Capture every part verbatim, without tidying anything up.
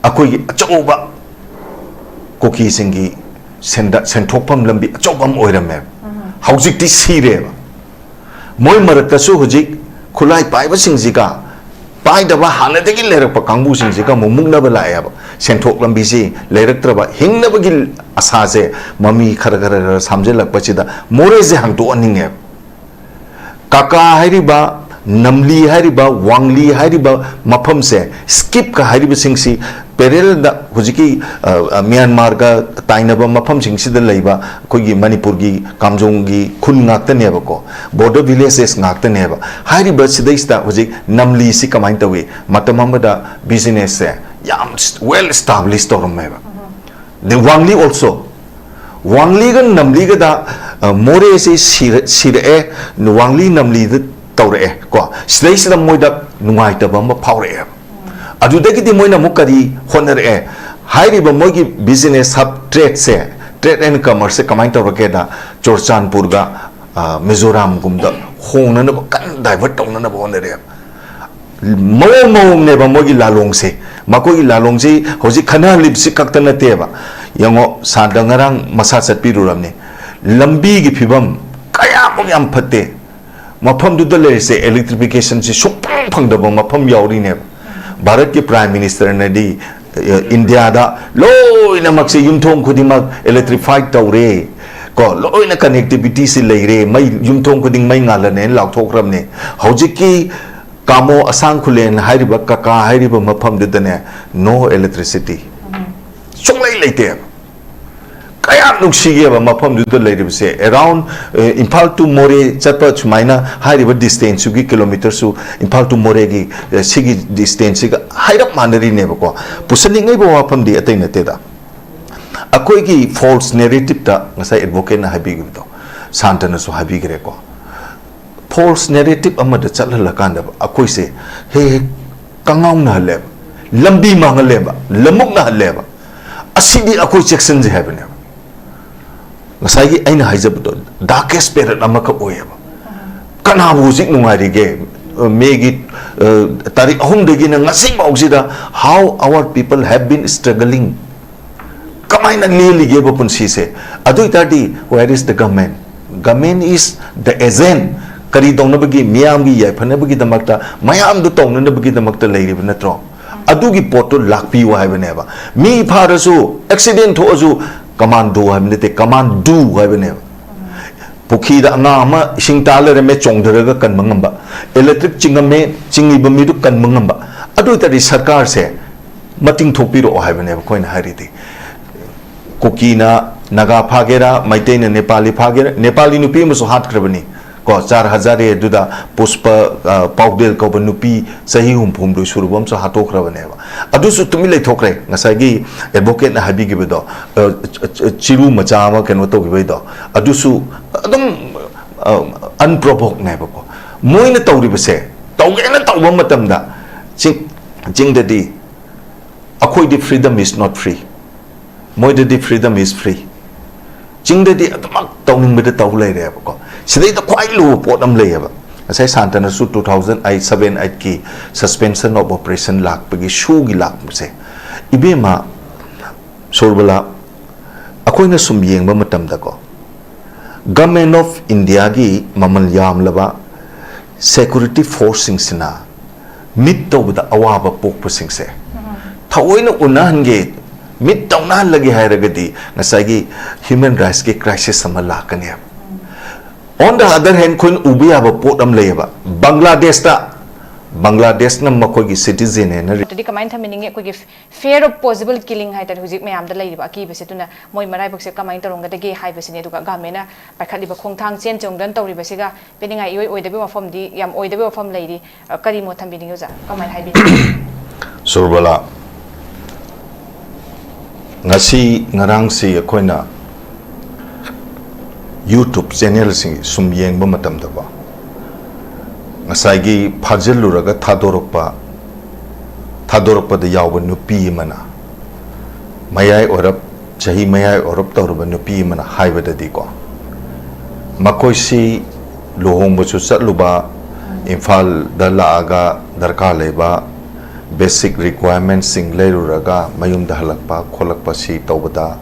ꯑꯩꯈꯣꯏꯒꯤ ꯑꯆꯧꯕ ꯀꯨꯀꯤꯁꯤꯡꯒꯤ ꯁꯦꯟꯗ-, ꯁꯦꯟꯊꯣꯛꯐꯝ ꯂꯝꯕꯤ ꯑꯆꯧꯕ ꯑꯃ ꯑꯣꯏꯔꯝꯃꯦꯕ꯫ ꯍꯧꯖꯤꯛꯇꯤ ꯁꯤꯔꯦꯕ꯫ ꯃꯣꯏ ꯃꯔꯛꯇꯁꯨ ꯍꯧꯖꯤꯛ ꯈꯨꯠꯂꯥꯏ ꯄꯥꯏꯕꯁꯤꯡꯁꯤꯒ ꯄꯥꯏꯗꯕ ꯍꯥꯟꯅꯗꯒꯤ ꯂꯩꯔꯛꯄ ꯀꯥꯡꯕꯨꯁꯤꯡꯁꯤꯒ ꯑꯃꯨꯛ ꯃꯨꯛꯅꯕ ꯂꯥꯛꯑꯦꯕ꯫ ꯁꯦꯟꯊꯣꯛ ꯂꯝꯕꯤꯁꯤ ꯂꯩꯔꯛꯇ꯭ꯔꯕ, ꯍꯤꯡꯅꯕꯒꯤ ꯑꯁꯥꯁꯦ ꯃꯃꯤ ꯈꯔ ꯈꯔ ꯈꯔ ꯁꯥꯝꯖꯜꯂꯛꯄꯁꯤꯗ ꯃꯣꯔꯦꯁꯦ ꯍꯥꯡꯗꯣꯛꯍꯟꯅꯤꯡꯉꯦꯕ꯫ ꯀꯥꯀꯥ ꯍꯥꯏꯔꯤꯕ, ꯅꯝꯂꯤ ꯍꯥꯏꯔꯤꯕ, ꯋꯥꯡꯂꯤ ꯍꯥꯏꯔꯤꯕ ꯃꯐꯝꯁꯦ, ꯁ꯭ꯀꯤꯞꯀ ꯍꯥꯏꯔꯤꯕꯁꯤꯡꯁꯤ ꯄꯦꯔꯦꯜꯗ ꯍꯧꯖꯤꯛꯀꯤ, ꯑ, ꯑ, ꯃ꯭ꯌꯥꯟꯃꯥꯔꯒ ꯇꯥꯏꯅꯕ ꯃꯐꯝꯁꯤꯡꯁꯤꯗ ꯂꯩꯕ ꯑꯩꯈꯣꯏꯒꯤ ꯃꯅꯤꯄꯨꯔꯒꯤ ꯀꯥꯝꯖꯣꯡꯒꯤ ꯈꯨꯟ ꯉꯥꯛꯇꯅꯦꯕꯀꯣ, ꯕꯣꯔꯗꯔ ꯚꯤꯂꯦꯖꯦꯁ ꯉꯥꯛꯇꯅꯦꯕ꯫ ꯍꯥꯏꯔꯤꯕ ꯁꯤꯗꯩꯁꯤꯗ ꯍꯧꯖꯤꯛ ꯅꯝꯂꯤꯁꯤ ꯀꯃꯥꯏꯅ ꯇꯧꯏ? ꯃꯇꯝ ꯑꯃꯗ ꯕꯤꯖꯤꯅꯦꯁꯁꯦ ꯌꯥꯝ ꯋꯦꯜ ꯏꯁꯇꯥꯕ꯭ꯂꯤꯁ ꯇꯧꯔꯝꯃꯦꯕ꯫ ꯑꯗꯩ ꯋꯥꯡꯂꯤ ꯑꯣꯜꯁꯣ, ꯋꯥꯡꯂꯤꯒ ꯅꯝꯂꯤꯒꯗ, ꯑ, ꯃꯣꯔꯦꯁꯤ ꯁꯤꯔ-, ꯁꯤꯔꯛꯑꯦ, ꯋꯥꯡꯂꯤ ꯅꯝꯂꯤꯗ ꯇꯧꯔꯛꯑꯦ ꯀꯣ꯫ ꯁꯤꯗꯩꯁꯤꯗ ꯃꯣꯏꯗ ꯅꯨꯡꯉꯥꯏꯇꯕ ꯑꯃ ꯐꯥꯎꯔꯛꯑꯦꯕ꯫ ꯑꯗꯨꯗꯒꯤꯗꯤ ꯃꯣꯏꯅ ꯑꯃꯨꯛ ꯀꯔꯤ ꯍꯣꯠꯅꯔꯛꯑꯦ? ꯍꯥꯏꯔꯤꯕ ꯃꯣꯏꯒꯤ ꯕꯤꯖꯤꯅꯦꯁ ꯍꯕ ꯇ꯭ꯔꯦꯗꯁꯦ, ꯇ꯭ꯔꯦꯗ ꯑꯦꯟ ꯀꯃꯔꯁꯁꯦ ꯀꯃꯥꯏꯅ ꯇꯧꯔꯛꯀꯦꯗ, ꯆꯨꯔꯆꯥꯟꯄꯨꯔꯒ, ꯑ, ꯃꯤꯖꯣꯔꯥꯝꯒꯨꯝꯗ ꯍꯣꯡꯅꯅꯕ ꯀꯟꯅ ꯗꯥꯏꯚꯔꯠ ꯇꯧꯅꯅꯕ ꯍꯣꯠꯅꯔꯛꯑꯦꯕ꯫ ꯃꯑꯣꯡ ꯃꯑꯣꯡꯅꯦꯕ ꯃꯣꯏꯒꯤ ꯂꯥꯂꯣꯡꯁꯦ꯫ ꯃꯈꯣꯏꯒꯤ ꯂꯥꯂꯣꯡꯁꯤ ꯍꯧꯖꯤꯛ ꯈꯟꯅꯍꯜꯂꯤꯕꯁꯤ ꯈꯛꯇ ꯅꯠꯇꯦꯕ꯫ ꯌꯦꯡꯉꯣ, ꯁꯥꯟꯇ ꯉꯔꯥꯡ ꯃꯁꯥ ꯆꯠꯄꯤꯔꯨꯔꯕꯅꯤ꯫ ꯂꯝꯕꯤꯒꯤ ꯐꯤꯕꯝ ꯀꯌꯥꯃꯨꯛ ꯌꯥꯝ ꯐꯠꯇꯦ꯫ ꯃꯐꯝꯗꯨꯗ ꯂꯩꯔꯤꯁꯦ ꯏꯂꯦꯛꯇ꯭ꯔꯤꯐꯤꯀꯦꯁꯟꯁꯤ ꯁꯨꯡꯐꯪ ꯐꯪꯗꯕ ꯃꯐꯝ ꯌꯥꯎꯔꯤꯅꯦꯕ꯫ ꯚꯥꯔꯠꯀꯤ ꯄ꯭ꯔꯥꯏꯝ ꯃꯤꯅꯤꯁꯇꯔꯅꯗꯤ, ꯑ, ꯏꯟꯗꯤꯌꯥꯗ ꯂꯣꯏꯅꯃꯛꯁꯦ, ꯌꯨꯝꯊꯣꯡ ꯈꯨꯗꯤꯡꯃꯛ ꯏꯂꯦꯛꯇ꯭ꯔꯤꯐꯥꯏꯠ ꯇꯧꯔꯦ ꯀꯣ, ꯂꯣꯏꯅ ꯀꯅꯦꯛꯇꯤꯚꯤꯇꯤꯁꯤ ꯂꯩꯔꯦ, ꯃꯩ, ꯌꯨꯝꯊꯣꯡ ꯈꯨꯗꯤꯡ ꯃꯩ ꯉꯥꯜꯂꯅꯦꯅ ꯂꯥꯎꯊꯣꯛꯈ꯭ꯔꯕꯅꯦ꯫ ꯍꯧꯖꯤꯛꯀꯤ ꯀꯥꯃꯣ ꯑꯁꯥꯡ ꯈꯨꯂꯦꯟ ꯍꯥꯏꯔꯤꯕ ꯀꯀꯥ ꯍꯥꯏꯔꯤꯕ ꯃꯐꯝꯗꯨꯗꯅꯦ, ꯅꯣ ꯏꯂꯦꯛꯇ꯭ꯔꯤꯁꯤꯇꯤ꯫ ꯁꯨꯡꯂꯩ ꯂꯩꯇꯦꯕ꯫ ꯀꯌꯥꯝ ꯅꯨꯡꯁꯤꯒꯦꯕ ꯃꯐꯝꯗꯨꯗ ꯂꯩꯔꯤꯕꯁꯦ꯫ ꯑꯦꯔꯥꯎꯟ, ꯑꯦ, ꯏꯝꯐꯥꯜ ꯇꯨ ꯃꯣꯔꯦ ꯆꯠꯄ ꯁꯨꯃꯥꯏꯅ ꯍꯥꯏꯔꯤꯕ ꯗꯤꯁꯇꯦꯟꯁꯁꯤꯒꯤ ꯀꯤꯂꯣꯃꯤꯇꯔꯁꯨ ꯏꯝꯐꯥꯜ ꯇꯨ ꯃꯣꯔꯦꯒꯤ, ꯑꯦ, ꯁꯤꯒꯤ ꯗꯤꯁꯇꯦꯟꯁꯁꯤꯒ ꯍꯥꯏꯔꯞ ꯃꯥꯟꯅꯔꯤꯅꯦꯕꯀꯣ꯫ ꯄꯨꯁꯟꯅꯤꯡꯉꯤꯕ ꯋꯥꯐꯝꯗꯤ ꯑꯇꯩ ꯅꯠꯇꯦꯗ꯫ ꯑꯩꯈꯣꯏꯒꯤ ꯐꯣꯜꯁ ꯅꯦꯔꯦꯇꯤꯞꯇ ꯉꯁꯥꯏ ꯑꯦꯗꯚꯣꯀꯦꯠꯅ ꯍꯥꯏꯕꯤꯈꯤꯕꯗꯣ, ꯁꯥꯟꯇꯅꯁꯨ ꯍꯥꯏꯕꯤꯈ꯭ꯔꯦꯀꯣ꯫ ꯐꯣꯜꯁ ꯅꯦꯔꯦꯇꯤꯞ ꯑꯃꯗ ꯆꯠꯍꯜꯂꯀꯥꯟꯗ ꯑꯩꯈꯣꯏꯁꯦ ꯍꯦꯛ ꯍꯦꯛ ꯀꯉꯥꯎꯅꯍꯜꯂꯦꯕ, ꯂꯝꯕꯤ ꯃꯥꯡꯍꯜꯂꯦꯕ, ꯂꯃꯨꯛꯅꯍꯜꯂꯦꯕ꯫ ꯑꯁꯤꯗꯤ ꯑꯩꯈꯣꯏ ꯆꯦꯛꯁꯤꯟꯁꯦ ꯍꯥꯏꯕꯅꯦꯕ꯫ ꯉꯁꯥꯏꯒꯤ ꯑꯩꯅ ꯍꯥꯏꯖꯕꯗꯣ, ꯗꯥꯔꯀꯦꯁ ꯄꯦꯔꯠ ꯑꯃꯈꯛ ꯑꯣꯏꯌꯦꯕ꯫ ꯀꯅꯥꯕꯨ ꯍꯧꯖꯤꯛ ꯅꯨꯡꯉꯥꯏꯔꯤꯒꯦ? ꯃꯦꯒꯤ ꯇꯥꯔꯤꯛ ꯑꯍꯨꯝꯗꯒꯤꯅ ꯉꯁꯤꯐꯥꯎꯁꯤꯗ, how our people have been struggling, ꯀꯃꯥꯏꯅ ꯂꯦꯜꯂꯤꯒꯦꯕ ꯄꯨꯟꯁꯤꯁꯦ? ꯑꯗꯨ ꯑꯣꯏꯇꯥꯔꯗꯤ, where is the government? Government is the agent. ꯀꯔꯤ ꯇꯧꯅꯕꯒꯤ? ꯃꯤꯌꯥꯝꯒꯤ ꯌꯥꯏꯐꯅꯕꯒꯤꯗꯃꯛꯇ, ꯃꯌꯥꯝꯗꯨ ꯇꯧꯅꯅꯕꯒꯤꯗꯃꯛꯇ ꯂꯩꯔꯤꯕ ꯅꯠꯇ꯭ꯔꯣ? ꯑꯗꯨꯒꯤ ꯄꯣꯠꯇꯨ ꯂꯥꯛꯄꯤꯌꯨ ꯍꯥꯏꯕꯅꯦꯕ꯫ ꯃꯤ ꯐꯥꯔꯁꯨ, ꯑꯦꯛꯁꯤꯗꯦꯟ ꯊꯣꯛꯑꯁꯨ, ꯀꯃꯥꯟꯗꯣ ꯍꯥꯏꯕ ꯅꯠꯇꯦ, ꯀꯃꯥꯟꯗꯨ ꯍꯥꯏꯕꯅꯦꯕ꯫ ꯄꯨꯈ꯭ꯔꯤꯗ ꯑꯉꯥꯡ ꯑꯃ ꯏꯁꯤꯡ ꯇꯥ ꯂꯩꯔꯝꯃꯦ, ꯆꯣꯡꯊꯔꯒ ꯀꯟꯕ ꯉꯝꯕ, ꯏꯂꯦꯛꯇ꯭ꯔꯤꯛ ꯆꯤꯡꯉꯝꯃꯦ, ꯆꯤꯡꯉꯤꯕ ꯃꯤꯗꯨ ꯀꯟꯕ ꯉꯝꯕ, ꯑꯗꯨ ꯑꯣꯏꯇꯥꯔꯗꯤ ꯁꯔꯀꯥꯔꯁꯦ ꯃꯇꯤꯡ ꯊꯣꯛꯄꯤꯔꯛꯑꯣ ꯍꯥꯏꯕꯅꯦꯕ ꯑꯩꯈꯣꯏꯅ ꯍꯥꯏꯔꯤꯗꯤ꯫ ꯀꯨꯀꯤꯅ ꯅꯥꯒꯥ ꯐꯥꯒꯦꯔꯥ, ꯃꯩꯇꯩꯅ ꯅꯦꯄꯥꯂꯤ ꯐꯥꯒꯦꯔꯥ, ꯅꯦꯄꯥꯂꯤ ꯅꯨꯄꯤ ꯑꯃꯁꯨ ꯍꯥꯠꯈ꯭ꯔꯕꯅꯤ ꯀꯣ, ꯆꯥꯔ ꯍꯖꯥꯔꯦ ꯑꯗꯨꯗ ꯄꯨꯁꯄ, ꯑ, ꯄꯥꯎꯗꯦꯜ ꯀꯧꯕ ꯅꯨꯄꯤ ꯆꯍꯤ ꯍꯨꯝꯐꯨ ꯍꯨꯝꯗꯣꯏ ꯁꯨꯔꯕ ꯑꯃꯁꯨ ꯍꯥꯠꯇꯣꯛꯈ꯭ꯔꯕꯅꯦꯕ꯫ ꯑꯗꯨꯁꯨ ꯇꯨꯃꯤꯟ ꯂꯩꯊꯣꯛꯈ꯭ꯔꯦ꯫ ꯉꯁꯥꯏꯒꯤ ꯑꯦꯗꯚꯣꯀꯦꯠꯅ ꯍꯥꯏꯕꯤꯈꯤꯕꯗꯣ, ꯑ, ꯆ-, ꯆ-, ꯆꯤꯔꯨ ꯃꯆꯥ ꯑꯃ ꯀꯩꯅꯣ ꯇꯧꯈꯤꯕꯩꯗꯣ, ꯑꯗꯨꯁꯨ ꯑꯗꯨꯝ, ꯑ, ꯑꯟꯄ꯭ꯔꯣꯚꯣꯛꯅꯦꯕꯀꯣ꯫ ꯃꯣꯏꯅ ꯇꯧꯔꯤꯕꯁꯦ, ꯇꯧꯒꯦꯅ ꯇꯧꯕ ꯃꯇꯝꯗ ꯆꯤꯡ-, ꯆꯤꯡꯗꯗꯤ ꯑꯩꯈꯣꯏꯗꯤ freedom is not free, ꯃꯣꯏꯗꯗꯤ freedom is free꯫ ꯆꯤꯡꯗꯗꯤ ꯑꯗꯨꯃꯛ ꯇꯧꯅꯤꯡꯕꯗ ꯇꯧ ꯂꯩꯔꯦꯕꯀꯣ꯫ ꯁꯤꯗꯩꯗ ꯈ꯭ꯋꯥꯏ ꯂꯨꯕ ꯄꯣꯠ ꯑꯃ ꯂꯩꯌꯦꯕ꯫ ꯉꯁꯥꯏ ꯁꯥꯟꯇꯅꯁꯨ two thousand eight, seven, eight ꯀꯤ suspension of operation ꯂꯥꯛꯄꯒꯤ ꯁꯨꯒꯤ ꯂꯥꯛꯄꯁꯦ, ꯏꯕꯦꯝꯃ ꯁꯣꯔꯕꯂꯥ, ꯑꯩꯈꯣꯏꯅ ꯁꯨꯝ ꯌꯦꯡꯕ ꯃꯇꯝꯗꯀꯣ, Government of India ꯒꯤ ꯃꯃꯜ ꯌꯥꯝꯂꯕ security force ꯁꯤꯡꯁꯤꯅ ꯃꯤꯠ ꯇꯧꯕꯗ ꯑꯋꯥꯕ ꯄꯣꯛꯄꯁꯤꯡꯁꯦ ꯊꯑꯣꯏꯅ ꯎꯅꯍꯟꯒꯦ, ꯃꯤꯠ ꯇꯧꯅꯍꯜꯂꯒꯦ ꯍꯥꯏꯔꯒꯗꯤ ꯉꯁꯥꯏꯒꯤ human rights ꯀꯤ crisis ꯑꯃ ꯂꯥꯛꯀꯅꯦꯕ꯫ On the other hand, ꯑꯩꯈꯣꯏꯅ ꯎꯕ ꯌꯥꯕ ꯄꯣꯠ ꯑꯃ ꯂꯩꯌꯦꯕ꯫ ꯕꯪꯒ꯭ꯂꯥꯗꯦꯁꯇ, ꯕꯪꯒ꯭ꯂꯥꯗꯦꯁꯅ ꯃꯈꯣꯏꯒꯤ citizen ꯍꯦꯟꯅ ꯑꯗꯨꯗꯤ ꯀꯃꯥꯏꯅ ꯊꯝꯕꯤꯅꯤꯡꯉꯤ? ꯑꯩꯈꯣꯏꯒꯤ fear of possible killing ꯍꯥꯏꯇꯥꯔꯦ, ꯍꯧꯖꯤꯛ ꯃꯌꯥꯝꯗ ꯂꯩꯔꯤꯕ ꯑꯀꯤꯕꯁꯦ꯫ ꯑꯗꯨꯅ ꯃꯣꯏ ꯃꯔꯥꯏꯕꯛꯁꯦ ꯀꯃꯥꯏꯅ ꯇꯧꯔꯝꯒꯗꯒꯦ ꯍꯥꯏꯕꯁꯤꯅꯦ꯫ ꯑꯗꯨꯒ ꯒꯚꯔꯟꯃꯦꯟꯅ ꯄꯥꯏꯈꯠꯂꯤꯕ ꯈꯣꯡꯊꯥꯡ ꯆꯦꯟ ꯆꯣꯡꯗꯅ ꯇꯧꯔꯤꯕꯁꯤꯒ ꯄꯦꯟꯅꯤꯡꯉꯥꯏ ꯏꯑꯣꯏ ꯑꯣꯏꯗꯕ ꯋꯥꯐꯝꯗꯤ, ꯌꯥꯝ ꯑꯣꯏꯗꯕ ꯋꯥꯐꯝ ꯂꯩꯔꯤ꯫ ꯑ, ꯀꯔꯤ ꯃꯣꯠ ꯊꯝꯕꯤꯅꯤꯡꯉꯤ ꯑꯣꯖꯥ? ꯀꯃꯥꯏꯅ ꯍꯥꯏꯕꯤꯅꯤꯡꯉꯤ? ꯁꯨꯔꯕꯂꯥ, ꯉꯁꯤ ꯉꯔꯥꯡꯁꯤ ꯑꯩꯈꯣꯏꯅ YouTube channel ꯁꯤꯡ ꯁꯨꯝ ꯌꯦꯡꯕ ꯃꯇꯝꯗꯀꯣ, ꯉꯁꯥꯏꯒꯤ ꯐꯥꯖꯤꯜꯂꯨꯔꯒ ꯊꯥꯗꯣꯔꯛꯄ, ꯊꯥꯗꯣꯔꯛꯄꯗ ꯌꯥꯎꯕ ꯅꯨꯄꯤ ꯑꯃꯅ, ꯃꯌꯥꯏ ꯑꯣꯏꯔꯞ, ꯆꯍꯤ ꯃꯌꯥꯏ ꯑꯣꯏꯔꯞ ꯇꯧꯔꯕ ꯅꯨꯄꯤ ꯑꯃꯅ ꯍꯥꯏꯕꯗꯗꯤꯀꯣ, ꯃꯈꯣꯏꯁꯤ ꯂꯨꯍꯣꯡꯕꯁꯨ ꯆꯠꯂꯨꯕ, ꯏꯝꯐꯥꯜꯗ ꯂꯥꯛꯑꯒ ꯗꯔꯀꯥꯔ ꯂꯩꯕ basic requirementsꯁꯤꯡ ꯂꯩꯔꯨꯔꯒ ꯃꯌꯨꯝꯗ ꯍꯜꯂꯛꯄ ꯈꯣꯠꯂꯛꯄ ꯁꯤ ꯇꯧꯕꯗ,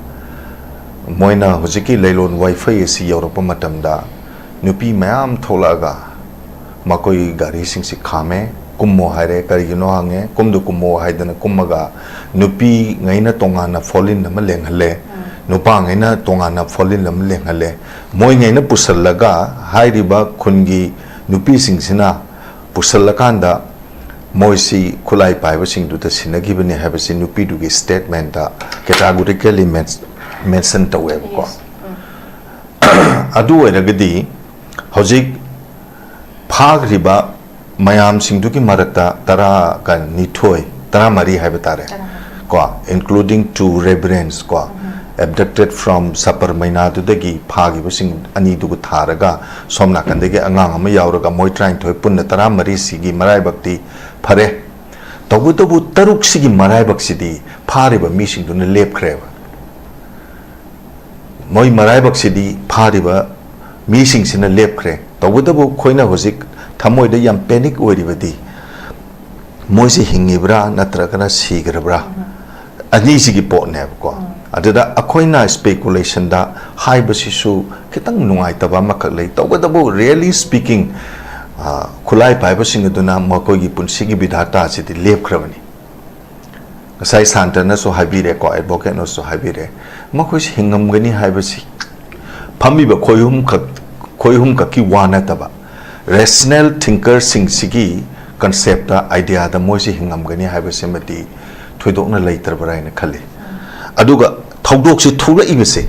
ꯃꯣꯏꯅ ꯍꯧꯖꯤꯛꯀꯤ ꯂꯩꯂꯣꯟ ꯋꯥꯏꯐꯩ ꯑꯁꯤ ꯌꯧꯔꯛꯄ ꯃꯇꯝꯗ ꯅꯨꯄꯤ ꯃꯌꯥꯝ ꯊꯣꯛꯂꯛꯑꯒ ꯃꯈꯣꯏꯒꯤ ꯒꯥꯔꯤꯁꯤꯡꯁꯤ ꯈꯥꯝꯃꯦ꯫ "ꯀꯨꯝꯃꯣ" ꯍꯥꯏꯔꯦ, "ꯀꯔꯤꯒꯤꯅꯣ?" ꯍꯪꯉꯦ꯫ "ꯀꯨꯝꯗ ꯀꯨꯝꯃꯣ" ꯍꯥꯏꯗꯅ ꯀꯨꯝꯃꯒ ꯅꯨꯄꯤꯉꯩꯅ ꯇꯣꯉꯥꯟꯅ ꯐꯣꯂꯤꯟ ꯑꯃ ꯂꯦꯡꯍꯜꯂꯦ, ꯅꯨꯄꯥꯉꯩꯅ ꯇꯣꯉꯥꯟꯅ ꯐꯣꯂꯤꯟ ꯑꯃ ꯂꯦꯡꯍꯜꯂꯦ꯫ ꯃꯣꯏꯉꯩꯅ ꯄꯨꯁꯜꯂꯒ ꯍꯥꯏꯔꯤꯕ ꯈꯨꯟꯒꯤ ꯅꯨꯄꯤꯁꯤꯡꯁꯤꯅ ꯄꯨꯁꯜꯂꯀꯥꯟꯗ ꯃꯣꯏꯁꯤ ꯈꯨꯠꯂꯥꯏ ꯄꯥꯏꯕꯁꯤꯡꯗꯨꯗ ꯁꯤꯟꯅꯈꯤꯕꯅꯤ ꯍꯥꯏꯕꯁꯤ ꯅꯨꯄꯤꯗꯨꯒꯤ statementꯇ categorically mention ꯇꯧꯋꯦꯕꯀꯣ꯫ ꯑꯗꯨ ꯑꯣꯏꯔꯒꯗꯤ ꯍꯧꯖꯤꯛ ꯐꯥꯈ꯭ꯔꯤꯕ ꯃꯌꯥꯝꯁꯤꯡꯗꯨꯒꯤ ꯃꯔꯛꯇ ꯇꯔꯥꯒ ꯅꯤꯊꯣꯏ, ꯇꯔꯥꯃꯔꯤ ꯍꯥꯏꯕ ꯇꯥꯔꯦ, ꯀꯣ, including two reverends ꯀꯣ, abducted from supper ꯃꯩꯅꯥꯗꯨꯗꯒꯤ ꯐꯥꯈꯤꯕꯁꯤꯡ ꯑꯅꯤꯗꯨꯒ ꯊꯥꯔꯒ ꯁꯣꯝ ꯅꯥꯀꯟꯗꯒꯤ ꯑꯉꯥꯡ ꯑꯃ ꯌꯥꯎꯔꯒ ꯃꯣꯏ ꯇꯔꯥꯅꯤꯊꯣꯏ ꯄꯨꯟꯅ ꯇꯔꯥꯃꯔꯤꯁꯤꯒꯤ ꯃꯔꯥꯏꯕꯛꯇꯤ ꯐꯔꯦ꯫ ꯇꯧꯕꯇꯕꯨ ꯇꯔꯨꯛꯁꯤꯒꯤ ꯃꯔꯥꯏꯕꯛꯁꯤꯗꯤ ꯐꯥꯔꯤꯕ ꯃꯤꯁꯤꯡꯗꯨꯅ ꯂꯦꯞꯈ꯭ꯔꯦꯕ꯫ ꯃꯣꯏ ꯃꯔꯥꯏꯕꯛꯁꯤꯗꯤ ꯐꯥꯔꯤꯕ ꯃꯤꯁꯤꯡꯁꯤꯅ ꯂꯦꯞꯈ꯭ꯔꯦ꯫ ꯇꯧꯕꯇꯕꯨ ꯑꯩꯈꯣꯏꯅ ꯍꯧꯖꯤꯛ ꯊꯃꯣꯏꯗ ꯌꯥꯝ panic ꯑꯣꯏꯔꯤꯕꯗꯤ ꯃꯣꯏꯁꯦ ꯍꯤꯡꯉꯤꯕ꯭ꯔꯥ ꯅꯠꯇ꯭ꯔꯒꯅ ꯁꯤꯈ꯭ꯔꯕ꯭ꯔꯥ? ꯑꯅꯤꯁꯤꯒꯤ ꯄꯣꯠꯅꯦꯕꯀꯣ꯫ ꯑꯗꯨꯗ ꯑꯩꯈꯣꯏꯅ speculationꯗ ꯍꯥꯏꯕꯁꯤꯁꯨ ꯈꯤꯇꯪ ꯅꯨꯡꯉꯥꯏꯇꯕ ꯑꯃꯈꯛ ꯂꯩ꯫ ꯇꯧꯕꯇꯕꯨ really speaking, ꯑ, ꯈꯨꯠꯂꯥꯏ ꯄꯥꯏꯕꯁꯤꯡ ꯑꯗꯨꯅ ꯃꯈꯣꯏꯒꯤ ꯄꯨꯟꯁꯤꯒꯤ ꯕꯤꯙꯥꯇꯥ ꯑꯁꯤꯗꯤ ꯂꯦꯞꯈ꯭ꯔꯕꯅꯤ꯫ ꯉꯁꯥꯏ ꯁꯥꯟꯇꯅꯁꯨ ꯍꯥꯏꯕꯤꯔꯦꯀꯣ, advocateꯅꯁꯨ ꯍꯥꯏꯕꯤꯔꯦ, ꯃꯈꯣꯏꯁꯤ ꯍꯤꯡꯉꯝꯒꯅꯤ ꯍꯥꯏꯕꯁꯤ ꯐꯝꯃꯤꯕ ꯈꯣꯏꯍꯨꯝꯈꯛ, ꯈꯣꯏꯍꯨꯝꯈꯛꯀꯤ ꯋꯥ ꯅꯠꯇꯕ, rational thinkerꯁꯤꯡꯁꯤꯒꯤ conceptꯇ, ideaꯗ ꯃꯣꯏꯁꯤ ꯍꯤꯡꯉꯝꯒꯅꯤ ꯍꯥꯏꯕꯁꯤꯃꯗꯤ ꯊꯣꯏꯗꯣꯛꯅ ꯂꯩꯇ꯭ꯔꯕ꯭ꯔꯥ ꯍꯥꯏꯅ ꯈꯜꯂꯤ꯫ ꯑꯗꯨꯒ ꯊꯧꯗꯣꯛꯁꯤ ꯊꯣꯛꯂꯛꯏꯕꯁꯦ,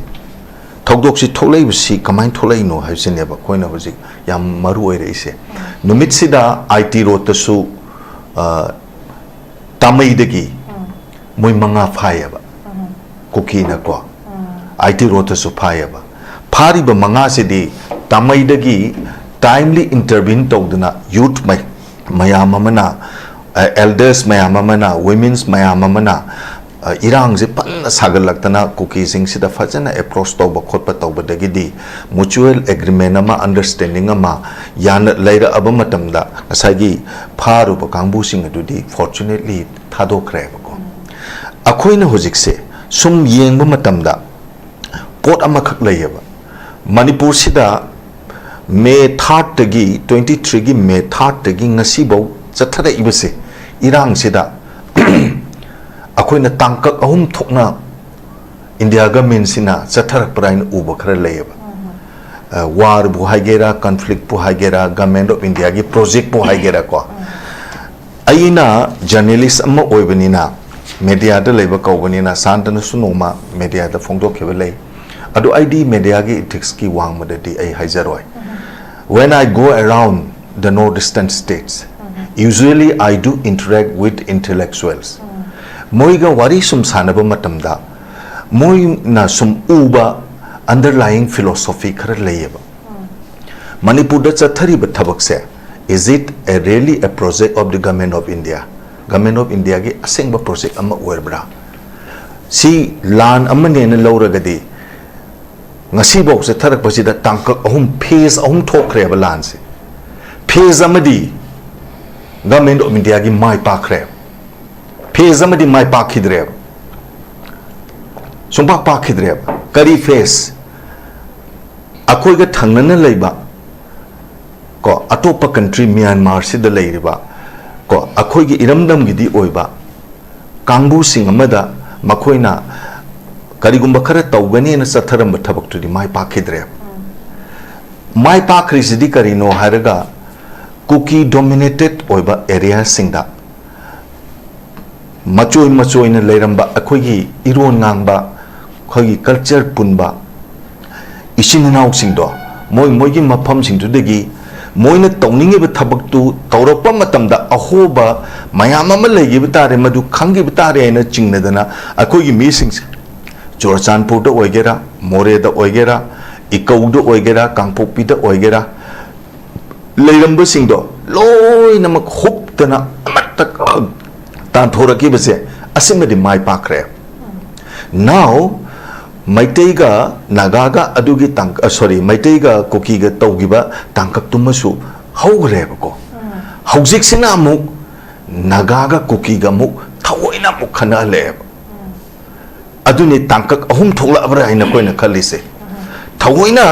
ꯊꯧꯗꯣꯛꯁꯤ ꯊꯣꯛꯂꯛꯏꯕꯁꯤ ꯀꯃꯥꯏꯅ ꯊꯣꯛꯂꯛꯏꯅꯣ ꯍꯥꯏꯕꯁꯤꯅꯦꯕ ꯑꯩꯈꯣꯏꯅ ꯍꯧꯖꯤꯛ ꯌꯥꯝ ꯃꯔꯨ ꯑꯣꯏꯔꯛꯏꯁꯦ꯫ ꯅꯨꯃꯤꯠꯁꯤꯗ I T roadꯇꯁꯨ, ꯑ, ꯇꯥꯃꯩꯗꯒꯤ ꯃꯣꯏ ꯃꯉꯥ ꯐꯥꯏꯌꯦꯕ, ꯀꯨꯀꯤꯅꯀꯣ꯫ I T roadꯇꯁꯨ ꯐꯥꯏꯌꯦꯕ꯫ ꯐꯥꯔꯤꯕ ꯃꯉꯥꯁꯤꯗꯤ ꯇꯥꯃꯩꯗꯒꯤ timely intervene ꯇꯧꯗꯅ youth ꯃꯩ-, ꯃꯌꯥꯝ ꯑꯃꯅ, ꯑ, elders ꯃꯌꯥꯝ ꯑꯃꯅ, women's ꯃꯌꯥꯝ ꯑꯃꯅ ꯑ, ꯏꯔꯥꯡꯁꯦ ꯐꯖꯅ ꯁꯥꯒꯠꯂꯛꯇꯅ ꯀꯨꯀꯤꯁꯤꯡꯁꯤꯗ ꯐꯖꯅ ꯑꯦꯄ꯭ꯔꯣꯁ ꯇꯧꯕ ꯈꯣꯠꯄ ꯇꯧꯕꯗꯒꯤꯗꯤ ꯃ꯭ꯌꯨꯆꯨꯋꯦꯜ ꯑꯦꯒ꯭ꯔꯤꯃꯦꯟ ꯑꯃ, ꯑꯟꯗꯔꯁ꯭ꯇꯦꯟꯗꯤꯡ ꯑꯃ ꯌꯥꯅ ꯂꯩꯔꯛꯑꯕ ꯃꯇꯝꯗ ꯉꯁꯥꯏꯒꯤ ꯐꯥꯔꯨꯕ ꯀꯥꯡꯕꯨꯁꯤꯡ ꯑꯗꯨꯗꯤ ꯐꯣꯔꯆꯨꯅꯦꯠꯂꯤ ꯊꯥꯗꯣꯛꯈ꯭ꯔꯦꯕꯀꯣ꯫ ꯑꯩꯈꯣꯏꯅ ꯍꯧꯖꯤꯛꯁꯦ ꯁꯨꯝ ꯌꯦꯡꯕ ꯃꯇꯝꯗ ꯄꯣꯠ ꯑꯃꯈꯛ ꯂꯩꯌꯦꯕ꯫ ꯃꯅꯤꯄꯨꯔꯁꯤꯗ ꯃꯦ ꯊꯥꯔꯠꯇꯒꯤ, ꯇ꯭ꯋꯦꯟꯇꯤ ꯊ꯭ꯔꯤꯒꯤ ꯃꯦ ꯊꯥꯔꯠꯇꯒꯤ ꯉꯁꯤꯐꯧ ꯆꯠꯊꯔꯛꯏꯕꯁꯦ, ꯏꯔꯥꯡꯁꯤꯗ ꯑꯩꯈꯣꯏꯅ ꯇꯥꯡꯀꯛ ꯑꯍꯨꯝ ꯊꯣꯛꯅ ꯏꯟꯗꯤꯌꯥ ꯒꯃꯦꯟꯁꯤꯅ ꯆꯠꯊꯔꯛꯄ꯭ꯔꯥ ꯍꯥꯏꯅ ꯎꯕ ꯈꯔ ꯂꯩꯌꯦꯕ꯫ ꯋꯥꯔꯕꯨ ꯍꯥꯏꯒꯦꯔꯥ, ꯀꯟꯐ꯭ꯂꯤꯛꯄꯨ ꯍꯥꯏꯒꯦꯔꯥ, ꯒꯃꯦꯟ ꯑꯣꯐ ꯏꯟꯗꯤꯌꯥꯒꯤ ꯄ꯭ꯔꯣꯖꯦꯛꯄꯨ ꯍꯥꯏꯒꯦꯔꯥꯀꯣ꯫ ꯑꯩꯅ ꯖꯔꯅꯦꯂꯤꯁ ꯑꯃ ꯑꯣꯏꯕꯅꯤꯅ, ꯃꯦꯗꯤꯌꯥꯗ ꯂꯩꯕ ꯀꯧꯕꯅꯤꯅ, ꯁꯥꯟꯇꯅꯁꯨ ꯅꯣꯡꯃ ꯃꯦꯗꯤꯌꯥꯗ ꯐꯣꯡꯗꯣꯛꯈꯤꯕ ꯂꯩ꯫ ꯑꯗꯣ ꯑꯩꯗꯤ ꯃꯦꯗꯤꯌꯥꯒꯤ ꯏꯊꯤꯛꯁꯀꯤ ꯋꯥꯡꯃꯗꯗꯤ ꯑꯩ ꯍꯥꯏꯖꯔꯣꯏ꯫ When I go around the northeastern states, usually I do interact with intellectuals. ꯃꯣꯏꯒ ꯋꯥꯔꯤ ꯁꯨꯝ ꯁꯥꯟꯅꯕ ꯃꯇꯝꯗ ꯃꯣꯏꯅ ꯁꯨꯝ ꯎꯕ underlying philosophy ꯈꯔ ꯂꯩꯌꯦꯕ꯫ ꯃꯅꯤꯄꯨꯔꯗ ꯆꯠꯊꯔꯤꯕ ꯊꯕꯛꯁꯦ, is it a really a project of the Government of India? Government of Indiaꯒꯤ ꯑꯁꯦꯡꯕ ꯄ꯭ꯔꯣꯖꯦꯛ ꯑꯃ ꯑꯣꯏꯔꯕ꯭ꯔꯥ? ꯁꯤ ꯂꯥꯟ ꯑꯃꯅꯦꯅ ꯂꯧꯔꯒꯗꯤ, ꯉꯁꯤꯐꯥꯎ ꯆꯠꯊꯔꯛꯄꯁꯤꯗ ꯇꯥꯡꯀꯛ ꯑꯍꯨꯝ, ꯐꯦꯖ ꯑꯍꯨꯝ ꯊꯣꯛꯈ꯭ꯔꯦꯕ ꯂꯥꯟꯁꯦ꯫ ꯐꯦꯖ ꯑꯃꯗꯤ Government of Indiaꯒꯤ ꯃꯥꯏ ꯄꯥꯛꯈ꯭ꯔꯦ, ꯐꯦꯖ ꯑꯃꯗꯤ ꯃꯥꯏ ꯄꯥꯛꯈꯤꯗ꯭ꯔꯦꯕ, ꯁꯨꯡꯄꯥꯛ ꯄꯥꯛꯈꯤꯗ꯭ꯔꯦꯕ꯫ ꯀꯔꯤ ꯐꯦꯖ? ꯑꯩꯈꯣꯏꯒ ꯊꯪꯅꯅ ꯂꯩꯕ ꯀꯣ, ꯑꯇꯣꯞꯄ ꯀꯟꯇ꯭ꯔꯤ, ꯃ꯭ꯌꯥꯟꯃꯥꯔꯁꯤꯗ ꯂꯩꯔꯤꯕ ꯀꯣ, ꯑꯩꯈꯣꯏꯒꯤ ꯏꯔꯝꯗꯝꯒꯤꯗꯤ ꯑꯣꯏꯕ ꯀꯥꯡꯕꯨꯁꯤꯡ ꯑꯃꯗ ꯃꯈꯣꯏꯅ ꯀꯔꯤꯒꯨꯝꯕ ꯈꯔ ꯇꯧꯒꯅꯦꯅ ꯆꯠꯊꯔꯝꯕ ꯊꯕꯛꯇꯨꯗꯤ ꯃꯥꯏ ꯄꯥꯛꯈꯤꯗ꯭ꯔꯦ꯫ ꯃꯥꯏ ꯄꯥꯛꯈ꯭ꯔꯤꯁꯤꯗꯤ ꯀꯔꯤꯅꯣ ꯍꯥꯏꯔꯒ, ꯀꯨꯀꯤ ꯗꯣꯃꯤꯅꯦꯇꯦꯠ ꯑꯣꯏꯕ ꯑꯦꯔꯤꯌꯥꯁꯤꯡꯗ ꯃꯆꯣꯏ ꯃꯆꯣꯏꯅ ꯂꯩꯔꯝꯕ ꯑꯩꯈꯣꯏꯒꯤ ꯏꯔꯣꯟ ꯉꯥꯡꯕ, ꯑꯩꯈꯣꯏꯒꯤ ꯀꯜꯆꯔ ꯄꯨꯟꯕ ꯏꯆꯤꯟ ꯏꯅꯥꯎꯁꯤꯡꯗꯣ, ꯃꯣꯏ ꯃꯣꯏꯒꯤ ꯃꯐꯝꯁꯤꯡꯗꯨꯗꯒꯤ ꯃꯣꯏꯅ ꯇꯧꯅꯤꯡꯉꯤꯕ ꯊꯕꯛꯇꯨ ꯇꯧꯔꯛꯄ ꯃꯇꯝꯗ ꯑꯍꯣꯕ ꯃꯌꯥꯝ ꯑꯃ ꯂꯩꯈꯤꯕ ꯇꯥꯔꯦ, ꯃꯗꯨ ꯈꯪꯈꯤꯕ ꯇꯥꯔꯦ ꯍꯥꯏꯅ ꯆꯤꯡꯅꯗꯅ ꯑꯩꯈꯣꯏꯒꯤ ꯃꯤꯁꯤꯡꯁꯦ ꯆꯨꯔꯆꯥꯟꯄꯨꯔꯗ ꯑꯣꯏꯒꯦꯔꯥ, ꯃꯣꯔꯦꯗ ꯑꯣꯏꯒꯦꯔꯥ, ꯏꯀꯧꯗ ꯑꯣꯏꯒꯦꯔꯥ, ꯀꯥꯡꯄꯣꯛꯄꯤꯗ ꯑꯣꯏꯒꯦꯔꯥ, ꯂꯩꯔꯝꯕꯁꯤꯡꯗꯣ ꯂꯣꯏꯅꯃꯛ ꯍꯨꯞꯇꯅ ꯑꯃꯠꯇ ꯇꯥꯟꯊꯣꯔꯛꯈꯤꯕꯁꯦ ꯑꯁꯤꯃꯗꯤ ꯃꯥꯏ ꯄꯥꯛꯈ꯭ꯔꯦ꯫ Now ꯃꯩꯇꯩꯒ ꯅꯥꯒꯥꯒ ꯑꯗꯨꯒꯤ ꯇꯥꯡ-, ꯑ, sorry, ꯃꯩꯇꯩꯒ ꯀꯨꯀꯤꯒ ꯇꯧꯈꯤꯕ ꯇꯥꯡꯀꯛꯇꯨꯃꯁꯨ ꯍꯧꯈ꯭ꯔꯦꯕꯀꯣ꯫ ꯍꯧꯖꯤꯛꯁꯤꯅ ꯑꯃꯨꯛ ꯅꯥꯒꯥꯒ ꯀꯨꯀꯤꯒ ꯑꯃꯨꯛ ꯊꯑꯣꯏꯅ ꯑꯃꯨꯛ ꯈꯟꯅꯍꯜꯂꯛꯑꯦꯕ꯫ ꯑꯗꯨꯅꯤ ꯇꯥꯡꯀꯛ ꯑꯍꯨꯝ ꯊꯣꯛꯂꯛꯑꯕ꯭ꯔꯥ ꯍꯥꯏꯅ ꯑꯩꯈꯣꯏꯅ ꯈꯜꯂꯤꯁꯦ꯫ ꯊꯑꯣꯏꯅ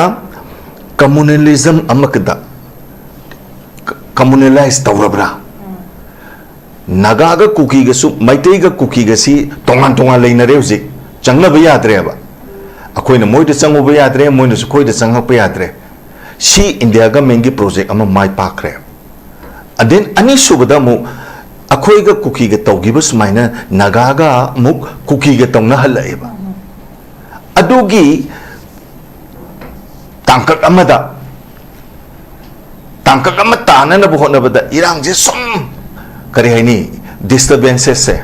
communalism ꯑꯃꯈꯛꯇ communalize ꯇꯧꯔꯕ꯭ꯔꯥ? ꯅꯥꯒꯥꯒ ꯀꯨꯀꯤꯒꯁꯨ, ꯃꯩꯇꯩꯒ ꯀꯨꯀꯤꯒꯁꯤ ꯇꯣꯉꯥꯟ ꯇꯣꯉꯥꯟ ꯂꯩꯅꯔꯦ ꯍꯧꯖꯤꯛ꯫ ꯆꯪꯅꯕ ꯌꯥꯗ꯭ꯔꯦꯕ꯫ ꯑꯩꯈꯣꯏꯅ ꯃꯣꯏꯗ ꯆꯪꯉꯨꯕ ꯌꯥꯗ꯭ꯔꯦ, ꯃꯣꯏꯅꯁꯨ ꯑꯩꯈꯣꯏꯗ ꯆꯪꯉꯛꯄ ꯌꯥꯗ꯭ꯔꯦ꯫ ꯁꯤ India government ꯀꯤ project ꯑꯃ ꯃꯥꯏ ꯄꯥꯛꯈ꯭ꯔꯦ꯫ And then ꯑꯅꯤꯁꯨꯕꯗ ꯑꯃꯨꯛ ꯑꯩꯈꯣꯏꯒ ꯀꯨꯀꯤꯒ ꯇꯧꯈꯤꯕ ꯁꯨꯃꯥꯏꯅ ꯅꯥꯒꯥꯒ ꯑꯃꯨꯛ ꯀꯨꯀꯤꯒ ꯇꯧꯅꯍꯜꯂꯛꯑꯦꯕ꯫ ꯑꯗꯨꯒꯤ ꯇꯥꯡꯀꯛ ꯑꯃꯗ, ꯇꯥꯡꯀꯛ ꯑꯃ ꯇꯥꯅꯅꯕ ꯍꯣꯠꯅꯕꯗ ꯏꯔꯥꯡꯁꯦ ꯁꯨꯝ, ꯀꯔꯤ ꯍꯥꯏꯅꯤ, disturbances ꯁꯦ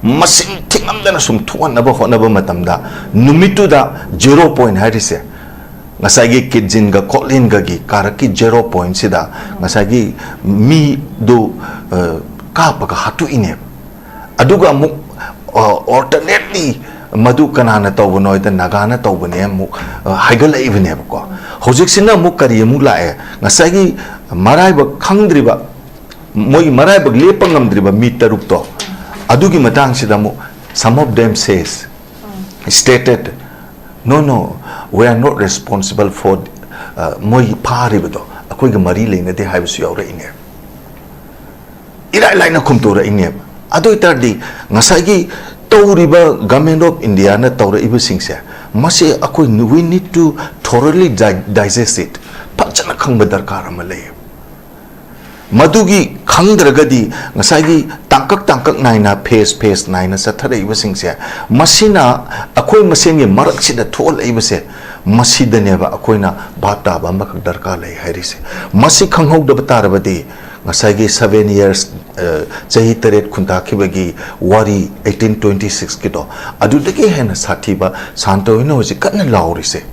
ꯃꯁꯤꯡ ꯊꯤꯉꯝꯗꯅ ꯁꯨꯝ ꯊꯣꯛꯍꯟꯅꯕ ꯍꯣꯠꯅꯕ ꯃꯇꯝꯗ, ꯅꯨꯃꯤꯠꯇꯨꯗ zero point ꯍꯥꯏꯔꯤꯁꯦ, ꯉꯁꯥꯏꯒꯤ ꯀꯤꯠꯖꯤꯟꯒ ꯈꯣꯠꯂꯤꯟꯒꯒꯤ ꯀꯥꯔꯛꯀꯤ zero point ꯁꯤꯗ ꯉꯁꯥꯏꯒꯤ ꯃꯤꯗꯨ, ꯑ, ꯀꯥꯞꯄꯒ ꯍꯥꯠꯇꯣꯛꯏꯅꯦꯕ꯫ ꯑꯗꯨꯒ ꯑꯃꯨꯛ, ꯑ, alternately ꯃꯗꯨ ꯀꯅꯥꯅ ꯇꯧꯕꯅꯣ ꯍꯥꯏꯗ ꯅꯥꯒꯥꯅ ꯇꯧꯕꯅꯦ ꯑꯃꯨꯛ, ꯑ, ꯍꯥꯏꯒꯠꯂꯛꯏꯕꯅꯦꯕꯀꯣ꯫ ꯍꯧꯖꯤꯛꯁꯤꯅ ꯑꯃꯨꯛ ꯀꯔꯤ ꯑꯃꯨꯛ ꯂꯥꯛꯑꯦ? ꯉꯁꯥꯏꯒꯤ ꯃꯔꯥꯏꯕꯛ ꯈꯪꯗ꯭ꯔꯤꯕ, ꯃꯣꯏꯒꯤ ꯃꯔꯥꯏꯕꯛ ꯂꯦꯞꯄ ꯉꯝꯗ꯭ꯔꯤꯕ ꯃꯤ ꯇꯔꯨꯛꯇꯣ, ꯑꯗꯨꯒꯤ ꯃꯇꯥꯡꯁꯤꯗ ꯑꯃꯨꯛ some of them says, stated, "No, no, we are not responsible for," ꯑ, ꯃꯣꯏ ꯐꯥꯔꯤꯕꯗꯣ ꯑꯩꯈꯣꯏꯒ ꯃꯔꯤ ꯂꯩꯅꯗꯦ ꯍꯥꯏꯕꯁꯨ ꯌꯥꯎꯔꯛꯏꯅꯦ꯫ ꯏꯔꯥꯏ ꯂꯥꯏꯅ ꯈꯨꯝꯇꯣꯔꯛꯏꯅꯦꯕ꯫ ꯑꯗꯨ ꯑꯣꯏꯇꯥꯔꯗꯤ ꯉꯁꯥꯏꯒꯤ ꯇꯧꯔꯤꯕ Government of India ꯅ ꯇꯧꯔꯛꯏꯕꯁꯤꯡꯁꯦ, ꯃꯁꯤ ꯑꯩꯈꯣꯏ, we need to thoroughly di-, digest it, ꯐꯖꯅ ꯈꯪꯕ ꯗꯔꯀꯥꯔ ꯑꯃ ꯂꯩꯌꯦꯕ꯫ ꯃꯗꯨꯒꯤ ꯈꯪꯗ꯭ꯔꯒꯗꯤ ꯉꯁꯥꯏꯒꯤ ꯇꯥꯡꯀꯛ ꯇꯥꯡꯀꯛ ꯅꯥꯏꯅ, phase phase ꯅꯥꯏꯅ ꯆꯠꯊꯔꯛꯏꯕꯁꯤꯡꯁꯦ, ꯃꯁꯤꯅ ꯑꯩꯈꯣꯏ ꯃꯁꯦꯟꯒꯤ ꯃꯔꯛꯁꯤꯗ ꯊꯣꯛꯍꯜꯂꯛꯏꯕꯁꯦ, ꯃꯁꯤꯗꯅꯦꯕ ꯑꯩꯈꯣꯏꯅ ꯚꯥꯞ ꯇꯥꯕ ꯑꯃꯈꯛ ꯗꯔꯀꯥꯔ ꯂꯩ ꯍꯥꯏꯔꯤꯁꯦ꯫ ꯃꯁꯤ ꯈꯪꯍꯧꯗꯕ ꯇꯥꯔꯕꯗꯤ ꯉꯁꯥꯏꯒꯤ seven years, ꯑ, ꯆꯍꯤ ꯇꯔꯦꯠ ꯈꯨꯟꯇꯥꯛꯈꯤꯕꯒꯤ ꯋꯥꯔꯤ eighteen twenty six ꯀꯤꯗꯣ, ꯑꯗꯨꯗꯒꯤ ꯍꯦꯟꯅ ꯁꯥꯊꯤꯕ ꯁꯥꯟꯇ ꯍꯣꯏꯅ ꯍꯧꯖꯤꯛ ꯀꯟꯅ ꯂꯥꯎꯔꯤꯁꯦ,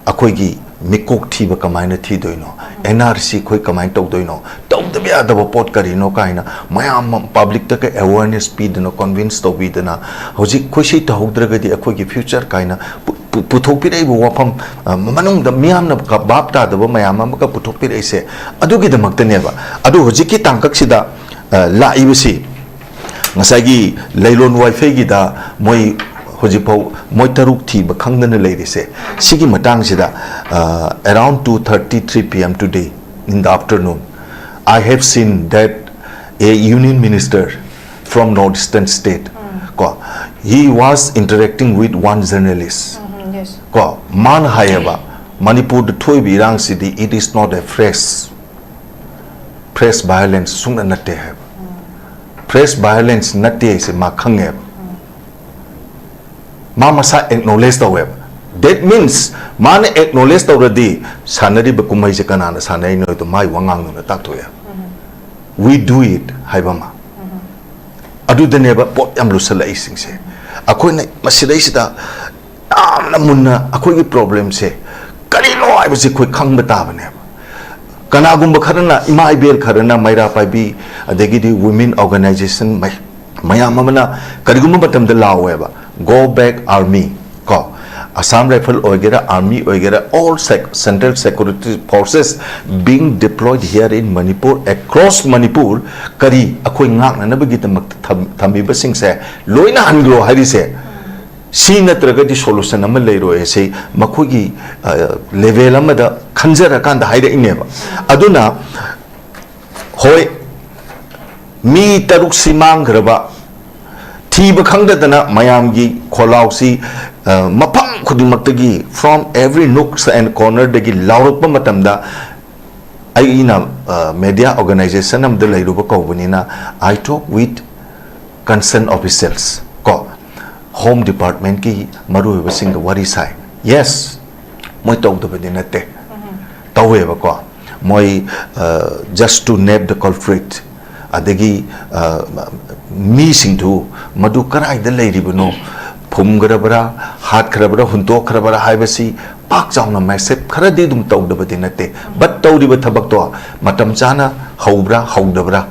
ꯑꯩꯈꯣꯏꯒꯤ ꯃꯤꯀꯣꯛ ꯊꯤꯕ ꯀꯃꯥꯏꯅ ꯊꯤꯗꯣꯏꯅꯣ, ꯑꯦꯟ ꯑꯥꯔ ꯁꯤ ꯑꯩꯈꯣꯏ ꯀꯃꯥꯏꯅ ꯇꯧꯗꯣꯏꯅꯣ, ꯇꯧꯗꯕ ꯌꯥꯗꯕ ꯄꯣꯠ ꯀꯔꯤꯅꯣ ꯀꯥꯏꯅ ꯃꯌꯥꯝ ꯄꯕ꯭ꯂꯤꯛꯇꯒ ꯑꯦꯋꯥꯔꯅꯦꯁ ꯄꯤꯗꯅ, ꯀꯟꯚꯤꯟꯁ ꯇꯧꯕꯤꯗꯅ, ꯍꯧꯖꯤꯛ ꯑꯩꯈꯣꯏ ꯁꯤ ꯇꯧꯍꯧꯗ꯭ꯔꯒꯗꯤ ꯑꯩꯈꯣꯏꯒꯤ ꯐ꯭ꯌꯨꯆꯔ ꯀꯥꯏꯅ ꯄꯨ-, ꯄꯨ-, ꯄꯨꯊꯣꯛꯄꯤꯔꯛꯏꯕ ꯋꯥꯐꯝ, ꯑ, ꯃꯅꯨꯡꯗ ꯃꯤꯌꯥꯝꯅ ꯀ-, ꯚꯥꯞ ꯇꯥꯗꯕ ꯃꯌꯥꯝ ꯑꯃꯒ ꯄꯨꯊꯣꯛꯄꯤꯔꯛꯏꯁꯦ ꯑꯗꯨꯒꯤꯗꯃꯛꯇꯅꯦꯕ꯫ ꯑꯗꯨ ꯍꯧꯖꯤꯛꯀꯤ ꯇꯥꯡꯀꯛꯁꯤꯗ, ꯑ, ꯂꯥꯛꯏꯕꯁꯤ ꯉꯁꯥꯏꯒꯤ ꯂꯩꯔꯣꯟ ꯋꯥꯏꯐꯩꯒꯤꯗ ꯃꯣꯏ ꯍꯧꯖꯤꯛꯐꯥꯎ ꯃꯣꯏ ꯇꯔꯨꯛ ꯊꯤꯕ ꯈꯪꯗꯅ ꯂꯩꯔꯤꯁꯦ, ꯁꯤꯒꯤ ꯃꯇꯥꯡꯁꯤꯗ, uh, around two thirty, three p m today in the afternoon, I have seen that a union minister from northeastern state, ꯀꯣ, he was interacting with one journalist. Yes. ꯀꯣ, ꯃꯥꯅ ꯍꯥꯏꯌꯦꯕ, ꯃꯅꯤꯄꯨꯔꯗ ꯊꯣꯛꯏꯕ ꯏꯔꯥꯡꯁꯤꯗꯤ, it is not a fresh, fresh violence ꯁꯨꯡꯅ ꯅꯠꯇꯦ ꯍꯥꯏꯕ꯫ Fresh violence ꯅꯠꯇꯦ ꯍꯥꯏꯁꯦ ꯃꯥ ꯈꯪꯉꯦꯕ꯫ ꯃꯥ ꯃꯁꯥ ꯑꯦꯛꯅꯣꯂꯦꯖ ꯇꯧꯋꯦꯕ꯫ That means ꯃꯥꯅ ꯑꯦꯛꯅꯣꯂꯦꯖ ꯇꯧꯔꯗꯤ ꯁꯥꯟꯅꯔꯤꯕ ꯀꯨꯝꯍꯩꯁꯦ ꯀꯅꯥꯅ ꯁꯥꯟꯅꯔꯤꯅꯣ ꯍꯥꯏꯗꯣ ꯃꯥꯏ ꯋꯥꯉꯥꯡꯗꯨꯅ ꯇꯥꯛꯊꯣꯛꯑꯦ꯫ We do it ꯍꯥꯏꯕ ꯑꯃ꯫ ꯑꯗꯨꯗꯅꯦꯕ ꯄꯣꯠ ꯌꯥꯝ ꯂꯨꯁꯜꯂꯛꯏꯁꯤꯡꯁꯦ꯫ ꯑꯩꯈꯣꯏꯅ ꯃꯁꯤꯗꯩꯁꯤꯗ ꯌꯥꯝꯅ ꯃꯨꯟꯅ ꯑꯩꯈꯣꯏꯒꯤ ꯄ꯭ꯔꯣꯕ꯭ꯂꯦꯝꯁꯦ ꯀꯔꯤꯅꯣ ꯍꯥꯏꯕꯁꯤ ꯑꯩꯈꯣꯏ ꯈꯪꯕ ꯇꯥꯕꯅꯦꯕ꯫ ꯀꯅꯥꯒꯨꯝꯕ ꯈꯔꯅ, ꯏꯃꯥ ꯏꯕꯦꯜ ꯈꯔꯅ, ꯃꯩꯔꯥ ꯄꯥꯏꯕꯤ, ꯑꯗꯒꯤꯗꯤ ꯋꯨꯃꯦꯟ ꯑꯣꯔꯒꯅꯥꯏꯖꯦꯁꯟ ꯃꯌꯥꯝ ꯑꯃꯅ ꯀꯔꯤꯒꯨꯝꯕ ꯃꯇꯝꯗ ꯂꯥꯎꯋꯦꯕ, "Go back army", ꯀꯣ, ꯑꯁꯥꯝ ꯔꯥꯏꯐꯜ ꯑꯣꯏꯒꯦꯔꯥ, ꯑꯥꯔꯃꯤ ꯑꯣꯏꯒꯦꯔꯥ, all sec-, central security forces being deployed here in Manipur, across Manipur, ꯀꯔꯤ ꯑꯩꯈꯣꯏ ꯉꯥꯛꯅꯅꯕꯒꯤꯗꯃꯛꯇ ꯊꯝ-, ꯊꯝꯃꯤꯕꯁꯤꯡꯁꯦ ꯂꯣꯏꯅ ꯍꯟꯈ꯭ꯔꯣ ꯍꯥꯏꯔꯤꯁꯦ꯫ ꯁꯤ ꯅꯠꯇ꯭ꯔꯒꯗꯤ ꯁꯣꯂꯨꯁꯟ ꯑꯃ ꯂꯩꯔꯣꯏ ꯍꯥꯏꯁꯦ ꯃꯈꯣꯏꯒꯤ, ꯑ, ꯂꯦꯚꯦꯜ ꯑꯃꯗ ꯈꯟꯖꯔꯀꯥꯟꯗ ꯍꯥꯏꯔꯛꯏꯅꯦꯕ꯫ ꯑꯗꯨꯅ ꯍꯣꯏ, ꯃꯤ ꯇꯔꯨꯛꯁꯤ ꯃꯥꯡꯈ꯭ꯔꯕ, ꯊꯤꯕ ꯈꯪꯗꯗꯅ ꯃꯌꯥꯝꯒꯤ ꯈꯣꯜꯂꯥꯎꯁꯤ, ꯑ, ꯃꯐꯝ ꯈꯨꯗꯤꯡꯃꯛꯇꯒꯤ, from every nooks and corner ꯗꯒꯤ ꯂꯥꯎꯔꯛꯄ ꯃꯇꯝꯗ, ꯑꯩꯅ, ꯑ, ꯃꯦꯗꯤꯌꯥ ꯑꯣꯔꯒꯅꯥꯏꯖꯦꯁꯟ ꯑꯃꯗ ꯂꯩꯔꯨꯕ ꯀꯧꯕꯅꯤꯅ, I talk with concerned officials, ꯀꯣ, ꯍꯣꯝ ꯗꯤꯄꯥꯔꯠꯃꯦꯟꯠꯀꯤ ꯃꯔꯨꯑꯣꯏꯕꯁꯤꯡꯒ ꯋꯥꯔꯤ ꯁꯥꯏ꯫ ꯌꯦꯁ, ꯃꯣꯏ ꯇꯧꯗꯕꯗꯤ ꯅꯠꯇꯦ, ꯇꯧꯋꯦꯕꯀꯣ꯫ ꯃꯣꯏ, ꯑ, just to nab the culprit, ꯑꯗꯒꯤ, ꯑ, ꯃꯤꯁꯤꯡꯗꯨ ꯃꯗꯨ ꯀꯗꯥꯏꯗ ꯂꯩꯔꯤꯕꯅꯣ, ꯐꯨꯝꯈ꯭ꯔꯕ꯭ꯔꯥ, ꯍꯥꯠꯈ꯭ꯔꯕ꯭ꯔꯥ, ꯍꯨꯟꯇꯣꯛꯈ꯭ꯔꯕ꯭ꯔꯥ ꯍꯥꯏꯕꯁꯤ ꯄꯥꯛ ꯆꯥꯎꯅ ꯃꯦꯁꯦꯞ ꯈꯔꯗꯤ ꯑꯗꯨꯝ ꯇꯧꯗꯕꯗꯤ ꯅꯠꯇꯦ꯫ ꯕꯠ ꯇꯧꯔꯤꯕ ꯊꯕꯛꯇꯣ ꯃꯇꯝ ꯆꯥꯅ ꯍꯧꯕ꯭ꯔꯥ, ꯍꯧꯗꯕ꯭ꯔꯥ?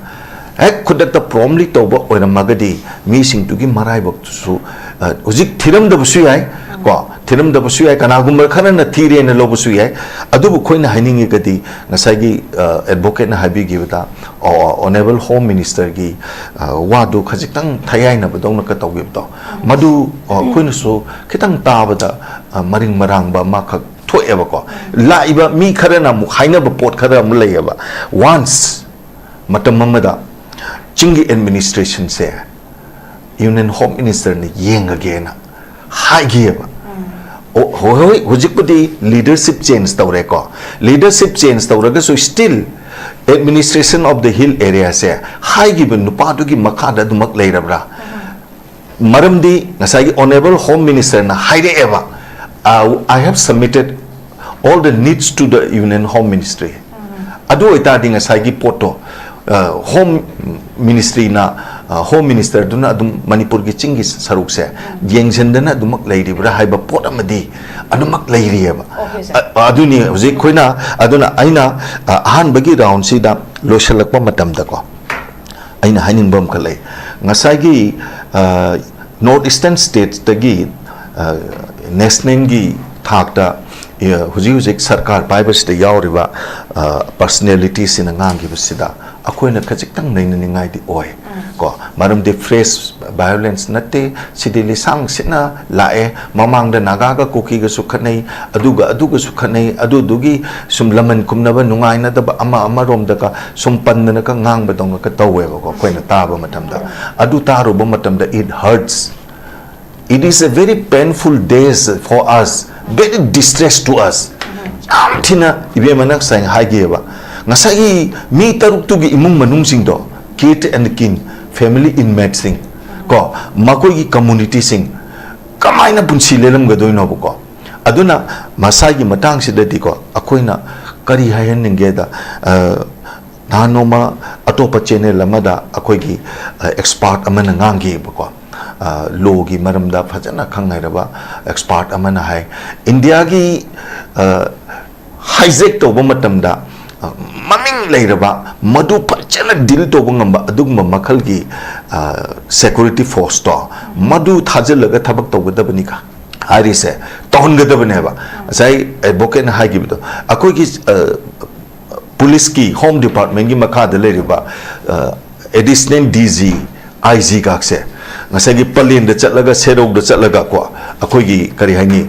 ꯍꯦꯛ ꯈꯨꯗꯛꯇ ꯄ꯭ꯔꯣꯝꯂꯤ ꯇꯧꯕ ꯑꯣꯏꯔꯝꯃꯒꯗꯤ ꯃꯤꯁꯤꯡꯗꯨꯒꯤ ꯃꯔꯥꯏꯕꯛꯇꯨꯁꯨ, ꯑ, ꯍꯧꯖꯤꯛ ꯊꯤꯔꯝꯗꯕꯁꯨ ꯌꯥꯏ, ꯀꯣ? ꯊꯤꯔꯝꯗꯕꯁꯨ ꯌꯥꯏ, ꯀꯅꯥꯒꯨꯝꯕ ꯈꯔꯅ ꯊꯤꯔꯦꯅ ꯂꯧꯕꯁꯨ ꯌꯥꯏ꯫ ꯑꯗꯨꯕꯨ ꯑꯩꯈꯣꯏꯅ ꯍꯥꯏꯅꯤꯡꯉꯤꯒꯗꯤ ꯉꯁꯥꯏꯒꯤ, ꯑ, ꯑꯦꯗꯚꯣꯀꯦꯠꯅ ꯍꯥꯏꯕꯤꯈꯤꯕꯗ, ꯑꯣ, ꯑꯣꯅꯦꯕꯜ ꯍꯣꯝ ꯃꯤꯅꯤꯁꯇꯔꯒꯤ, ꯑ, ꯋꯥꯗꯨ ꯈꯖꯤꯛꯇꯪ ꯊꯌꯥꯏꯅꯕꯗꯧꯅ ꯀ ꯇꯧꯈꯤꯕꯗꯣ, ꯃꯗꯨ, ꯑ, ꯑꯩꯈꯣꯏꯅꯁꯨ ꯈꯤꯇꯪ ꯇꯥꯕꯗ, ꯑ, ꯃꯔꯤꯡ ꯃꯔꯥꯡꯕ ꯑꯃꯈꯛ ꯊꯣꯛꯑꯦꯕꯀꯣ꯫ ꯂꯥꯛꯏꯕ ꯃꯤ ꯈꯔꯅ ꯑꯃꯨꯛ ꯍꯥꯏꯅꯕ ꯄꯣꯠ ꯈꯔ ꯑꯃ ꯂꯩꯌꯦꯕ꯫ ꯋꯥꯟꯁ ꯃꯇꯝ ꯑꯃꯗ ꯆꯤꯡꯒꯤ ꯑꯦꯗꯃꯤꯅꯤꯁꯇ꯭ꯔꯦꯁꯟꯁꯦ ꯌꯨꯅꯤꯌꯟ ꯍꯣꯝ ꯃꯤꯅꯤꯁꯇꯔꯅ ꯌꯦꯡꯉꯒꯦꯅ ꯍꯥꯏꯈꯤꯑꯕ꯫ ꯑꯣ, ꯍꯣꯏ, ꯍꯣꯏ, ꯍꯧꯖꯤꯛꯄꯨꯗꯤ ꯂꯤꯗꯔꯁꯤꯞ ꯆꯦꯟꯖ ꯇꯧꯔꯦꯀꯣ꯫ ꯂꯤꯗꯔꯁꯤꯞ ꯆꯦꯟꯖ ꯇꯧꯔꯒꯁꯨ still administration of the hill areaꯁꯦ ꯍꯥꯏꯈꯤꯕ ꯅꯨꯄꯥꯗꯨꯒꯤ ꯃꯈꯥꯗ ꯑꯗꯨꯃꯛ ꯂꯩꯔꯕ꯭ꯔꯥ? ꯃꯔꯝꯗꯤ ꯉꯁꯥꯏꯒꯤ ꯑꯣꯅꯦꯕꯜ ꯍꯣꯝ ꯃꯤꯅꯤꯁꯇꯔꯅ ꯍꯥꯏꯔꯛꯑꯦꯕ, "I have submitted all the needs to the Union Home Ministry." ꯑꯗꯨ ꯑꯣꯏꯇꯥꯔꯗꯤ ꯉꯁꯥꯏꯒꯤ ꯄꯣꯠꯇꯣ, ꯑ, ꯍꯣꯝ ꯃꯤꯅꯤꯁꯇ꯭ꯔꯤꯅ, ꯑ, ꯍꯣꯝ ꯃꯤꯅꯤꯁꯇꯔꯗꯨꯅ ꯑꯗꯨꯝ ꯃꯅꯤꯄꯨꯔꯒꯤ ꯆꯤꯡꯒꯤ ꯁꯔꯨꯛꯁꯦ ꯌꯦꯡꯁꯤꯟꯗꯅ ꯑꯗꯨꯃꯛ ꯂꯩꯔꯤꯕ꯭ꯔꯥ ꯍꯥꯏꯕ ꯄꯣꯠ ꯑꯃꯗꯤ ꯑꯗꯨꯃꯛ ꯂꯩꯔꯤꯑꯕ꯫ ꯑꯣꯀꯦ, ꯁꯥꯔ꯫ ꯑ, ꯑꯗꯨꯅꯤ ꯍꯧꯖꯤꯛ ꯑꯩꯈꯣꯏꯅ, ꯑꯗꯨꯅ ꯑꯩꯅ, ꯑ, ꯑꯍꯥꯟꯕꯒꯤ ꯔꯥꯎꯟꯁꯤꯗ ꯂꯣꯏꯁꯤꯜꯂꯛꯄ ꯃꯇꯝꯗꯀꯣ, ꯑꯩꯅ ꯍꯥꯏꯅꯤꯡꯕ ꯑꯃꯈꯛ ꯂꯩ꯫ ꯉꯁꯥꯏꯒꯤ, ꯑ, ꯅꯣꯔꯠ ꯏꯁꯇꯔꯟ ꯁ꯭ꯇꯦꯠꯁꯇꯒꯤ, ꯑ, ꯅꯦꯁꯅꯦꯜꯒꯤ ꯊꯥꯛꯇ, ꯑ, ꯍꯧꯖꯤꯛ ꯍꯧꯖꯤꯛ ꯁꯔꯀꯥꯔ ꯄꯥꯏꯕꯁꯤꯗ ꯌꯥꯎꯔꯤꯕ, ꯑ, ꯄꯔꯁꯅꯦꯂꯤꯇꯤꯁꯤꯅ ꯉꯥꯡꯈꯤꯕꯁꯤꯗ ꯑꯩꯈꯣꯏꯅ ꯈꯖꯤꯛꯇꯪ ꯅꯩꯅꯅꯤꯡꯉꯥꯏꯗꯤ ꯑꯣꯏ꯫ ꯀꯣ, ꯃꯔꯝꯗꯤ ꯐ꯭ꯔꯦꯁ ꯚꯥꯏꯑꯣꯂꯦꯟꯁ ꯅꯠꯇꯦ, ꯁꯤꯗꯤ ꯂꯤꯁꯥꯡ ꯁꯤꯠꯅ ꯂꯥꯛꯑꯦ꯫ ꯃꯃꯥꯡꯗ ꯅꯥꯒꯥꯒ ꯀꯨꯀꯤꯒꯁꯨ ꯈꯠꯅꯩ, ꯑꯗꯨꯒ ꯑꯗꯨꯒꯁꯨ ꯈꯠꯅꯩ, ꯑꯗꯨꯗꯨꯒꯤ ꯁꯨꯝ ꯂꯃꯟ ꯈꯨꯝꯅꯕ ꯅꯨꯡꯉꯥꯏꯅꯗꯕ ꯑꯃ ꯑꯃꯔꯣꯝꯗꯒ ꯁꯨꯝ ꯄꯟꯗꯅꯒ ꯉꯥꯡꯕꯗꯧꯅꯒ ꯇꯧꯋꯦꯕꯀꯣ, ꯑꯩꯈꯣꯏꯅ ꯇꯥꯕ ꯃꯇꯝꯗ꯫ ꯑꯗꯨ ꯇꯥꯔꯨꯕ ꯃꯇꯝꯗ, it hurts, it is a very painful days for us, very distress to us. ꯌꯥꯝ ꯊꯤꯅ, ꯏꯕꯦꯝꯃꯅ ꯉꯁꯥꯏ ꯍꯥꯏꯈꯤꯑꯕ, ꯉꯁꯥꯏꯒꯤ ꯃꯤ ꯇꯔꯨꯛꯇꯨꯒꯤ ꯏꯃꯨꯡ ꯃꯅꯨꯡꯁꯤꯡꯗꯣ, kith and kin, family inmateꯁꯤꯡ, ꯀꯣ, ꯃꯈꯣꯏꯒꯤ ꯀꯝꯃꯨꯅꯤꯇꯤꯁꯤꯡ ꯀꯃꯥꯏꯅ ꯄꯨꯟꯁꯤ ꯂꯦꯜꯂꯝꯒꯗꯣꯏꯅꯣꯕꯀꯣ? ꯑꯗꯨꯅ ꯃꯁꯥꯒꯤ ꯃꯇꯥꯡꯁꯤꯗꯗꯤꯀꯣ, ꯑꯩꯈꯣꯏꯅ ꯀꯔꯤ ꯍꯥꯏꯍꯟꯅꯤꯡꯒꯦꯗ, ꯑ, ꯅꯍꯥꯟ ꯅꯣꯡꯃ ꯑꯇꯣꯞꯄ ꯆꯦꯅꯦꯜ ꯑꯃꯗ ꯑꯩꯈꯣꯏꯒꯤ, ꯑ, ꯑꯦꯛꯁꯄꯥꯔꯠ ꯑꯃꯅ ꯉꯥꯡꯈꯤꯕꯀꯣ, ꯂꯣꯒꯤ ꯃꯔꯝꯗ ꯐꯖꯅ ꯈꯪ ꯍꯩꯔꯕ ꯑꯦꯛꯁꯄꯥꯔꯠ ꯑꯃꯅ ꯍꯥꯏ, ꯏꯟꯗꯤꯌꯥꯒꯤ ꯍꯥꯏꯖꯦꯛ ꯇꯧꯕ ꯃꯇꯝꯗ ꯃꯃꯤꯡ ꯂꯩꯔꯕ, ꯃꯗꯨ ꯐꯖꯅ ꯗꯤꯜ ꯇꯧꯕ ꯉꯝꯕ ꯑꯗꯨꯒꯨꯝꯕ ꯃꯈꯜꯒꯤ ꯁꯦꯀ꯭ꯌꯨꯔꯤꯇꯤ ꯐꯣꯔꯁꯇꯣ ꯃꯗꯨ ꯊꯥꯖꯤꯜꯂꯒ ꯊꯕꯛ ꯇꯧꯒꯗꯕꯅꯤ ꯍꯥꯏꯔꯤꯁꯦ ꯇꯧꯍꯟꯒꯗꯕꯅꯦꯕ꯫ ꯉꯁꯥꯏ ꯑꯦꯗꯚꯣꯀꯦꯠꯅ ꯍꯥꯏꯈꯤꯕꯗꯣ, ꯑꯩꯈꯣꯏꯒꯤ ꯄꯨꯂꯤꯁꯀꯤ, ꯍꯣꯝ ꯗꯤꯄꯥꯔꯠꯃꯦꯟꯒꯤ ꯃꯈꯥꯗ ꯂꯩꯔꯤꯕ ꯑꯦꯗꯤꯁꯅꯦꯜ ꯗꯤ ꯖꯤ, ꯑꯥꯏ ꯖꯤ ꯒꯥꯛꯁꯦ ꯉꯁꯥꯏꯒꯤ ꯄꯂꯦꯟꯗ ꯆꯠꯂꯒ, ꯁꯦꯔꯧꯗ ꯆꯠꯂꯒ ꯀꯣ, ꯑꯩꯈꯣꯏꯒꯤ ꯀꯔꯤ ꯍꯥꯏꯅꯤ,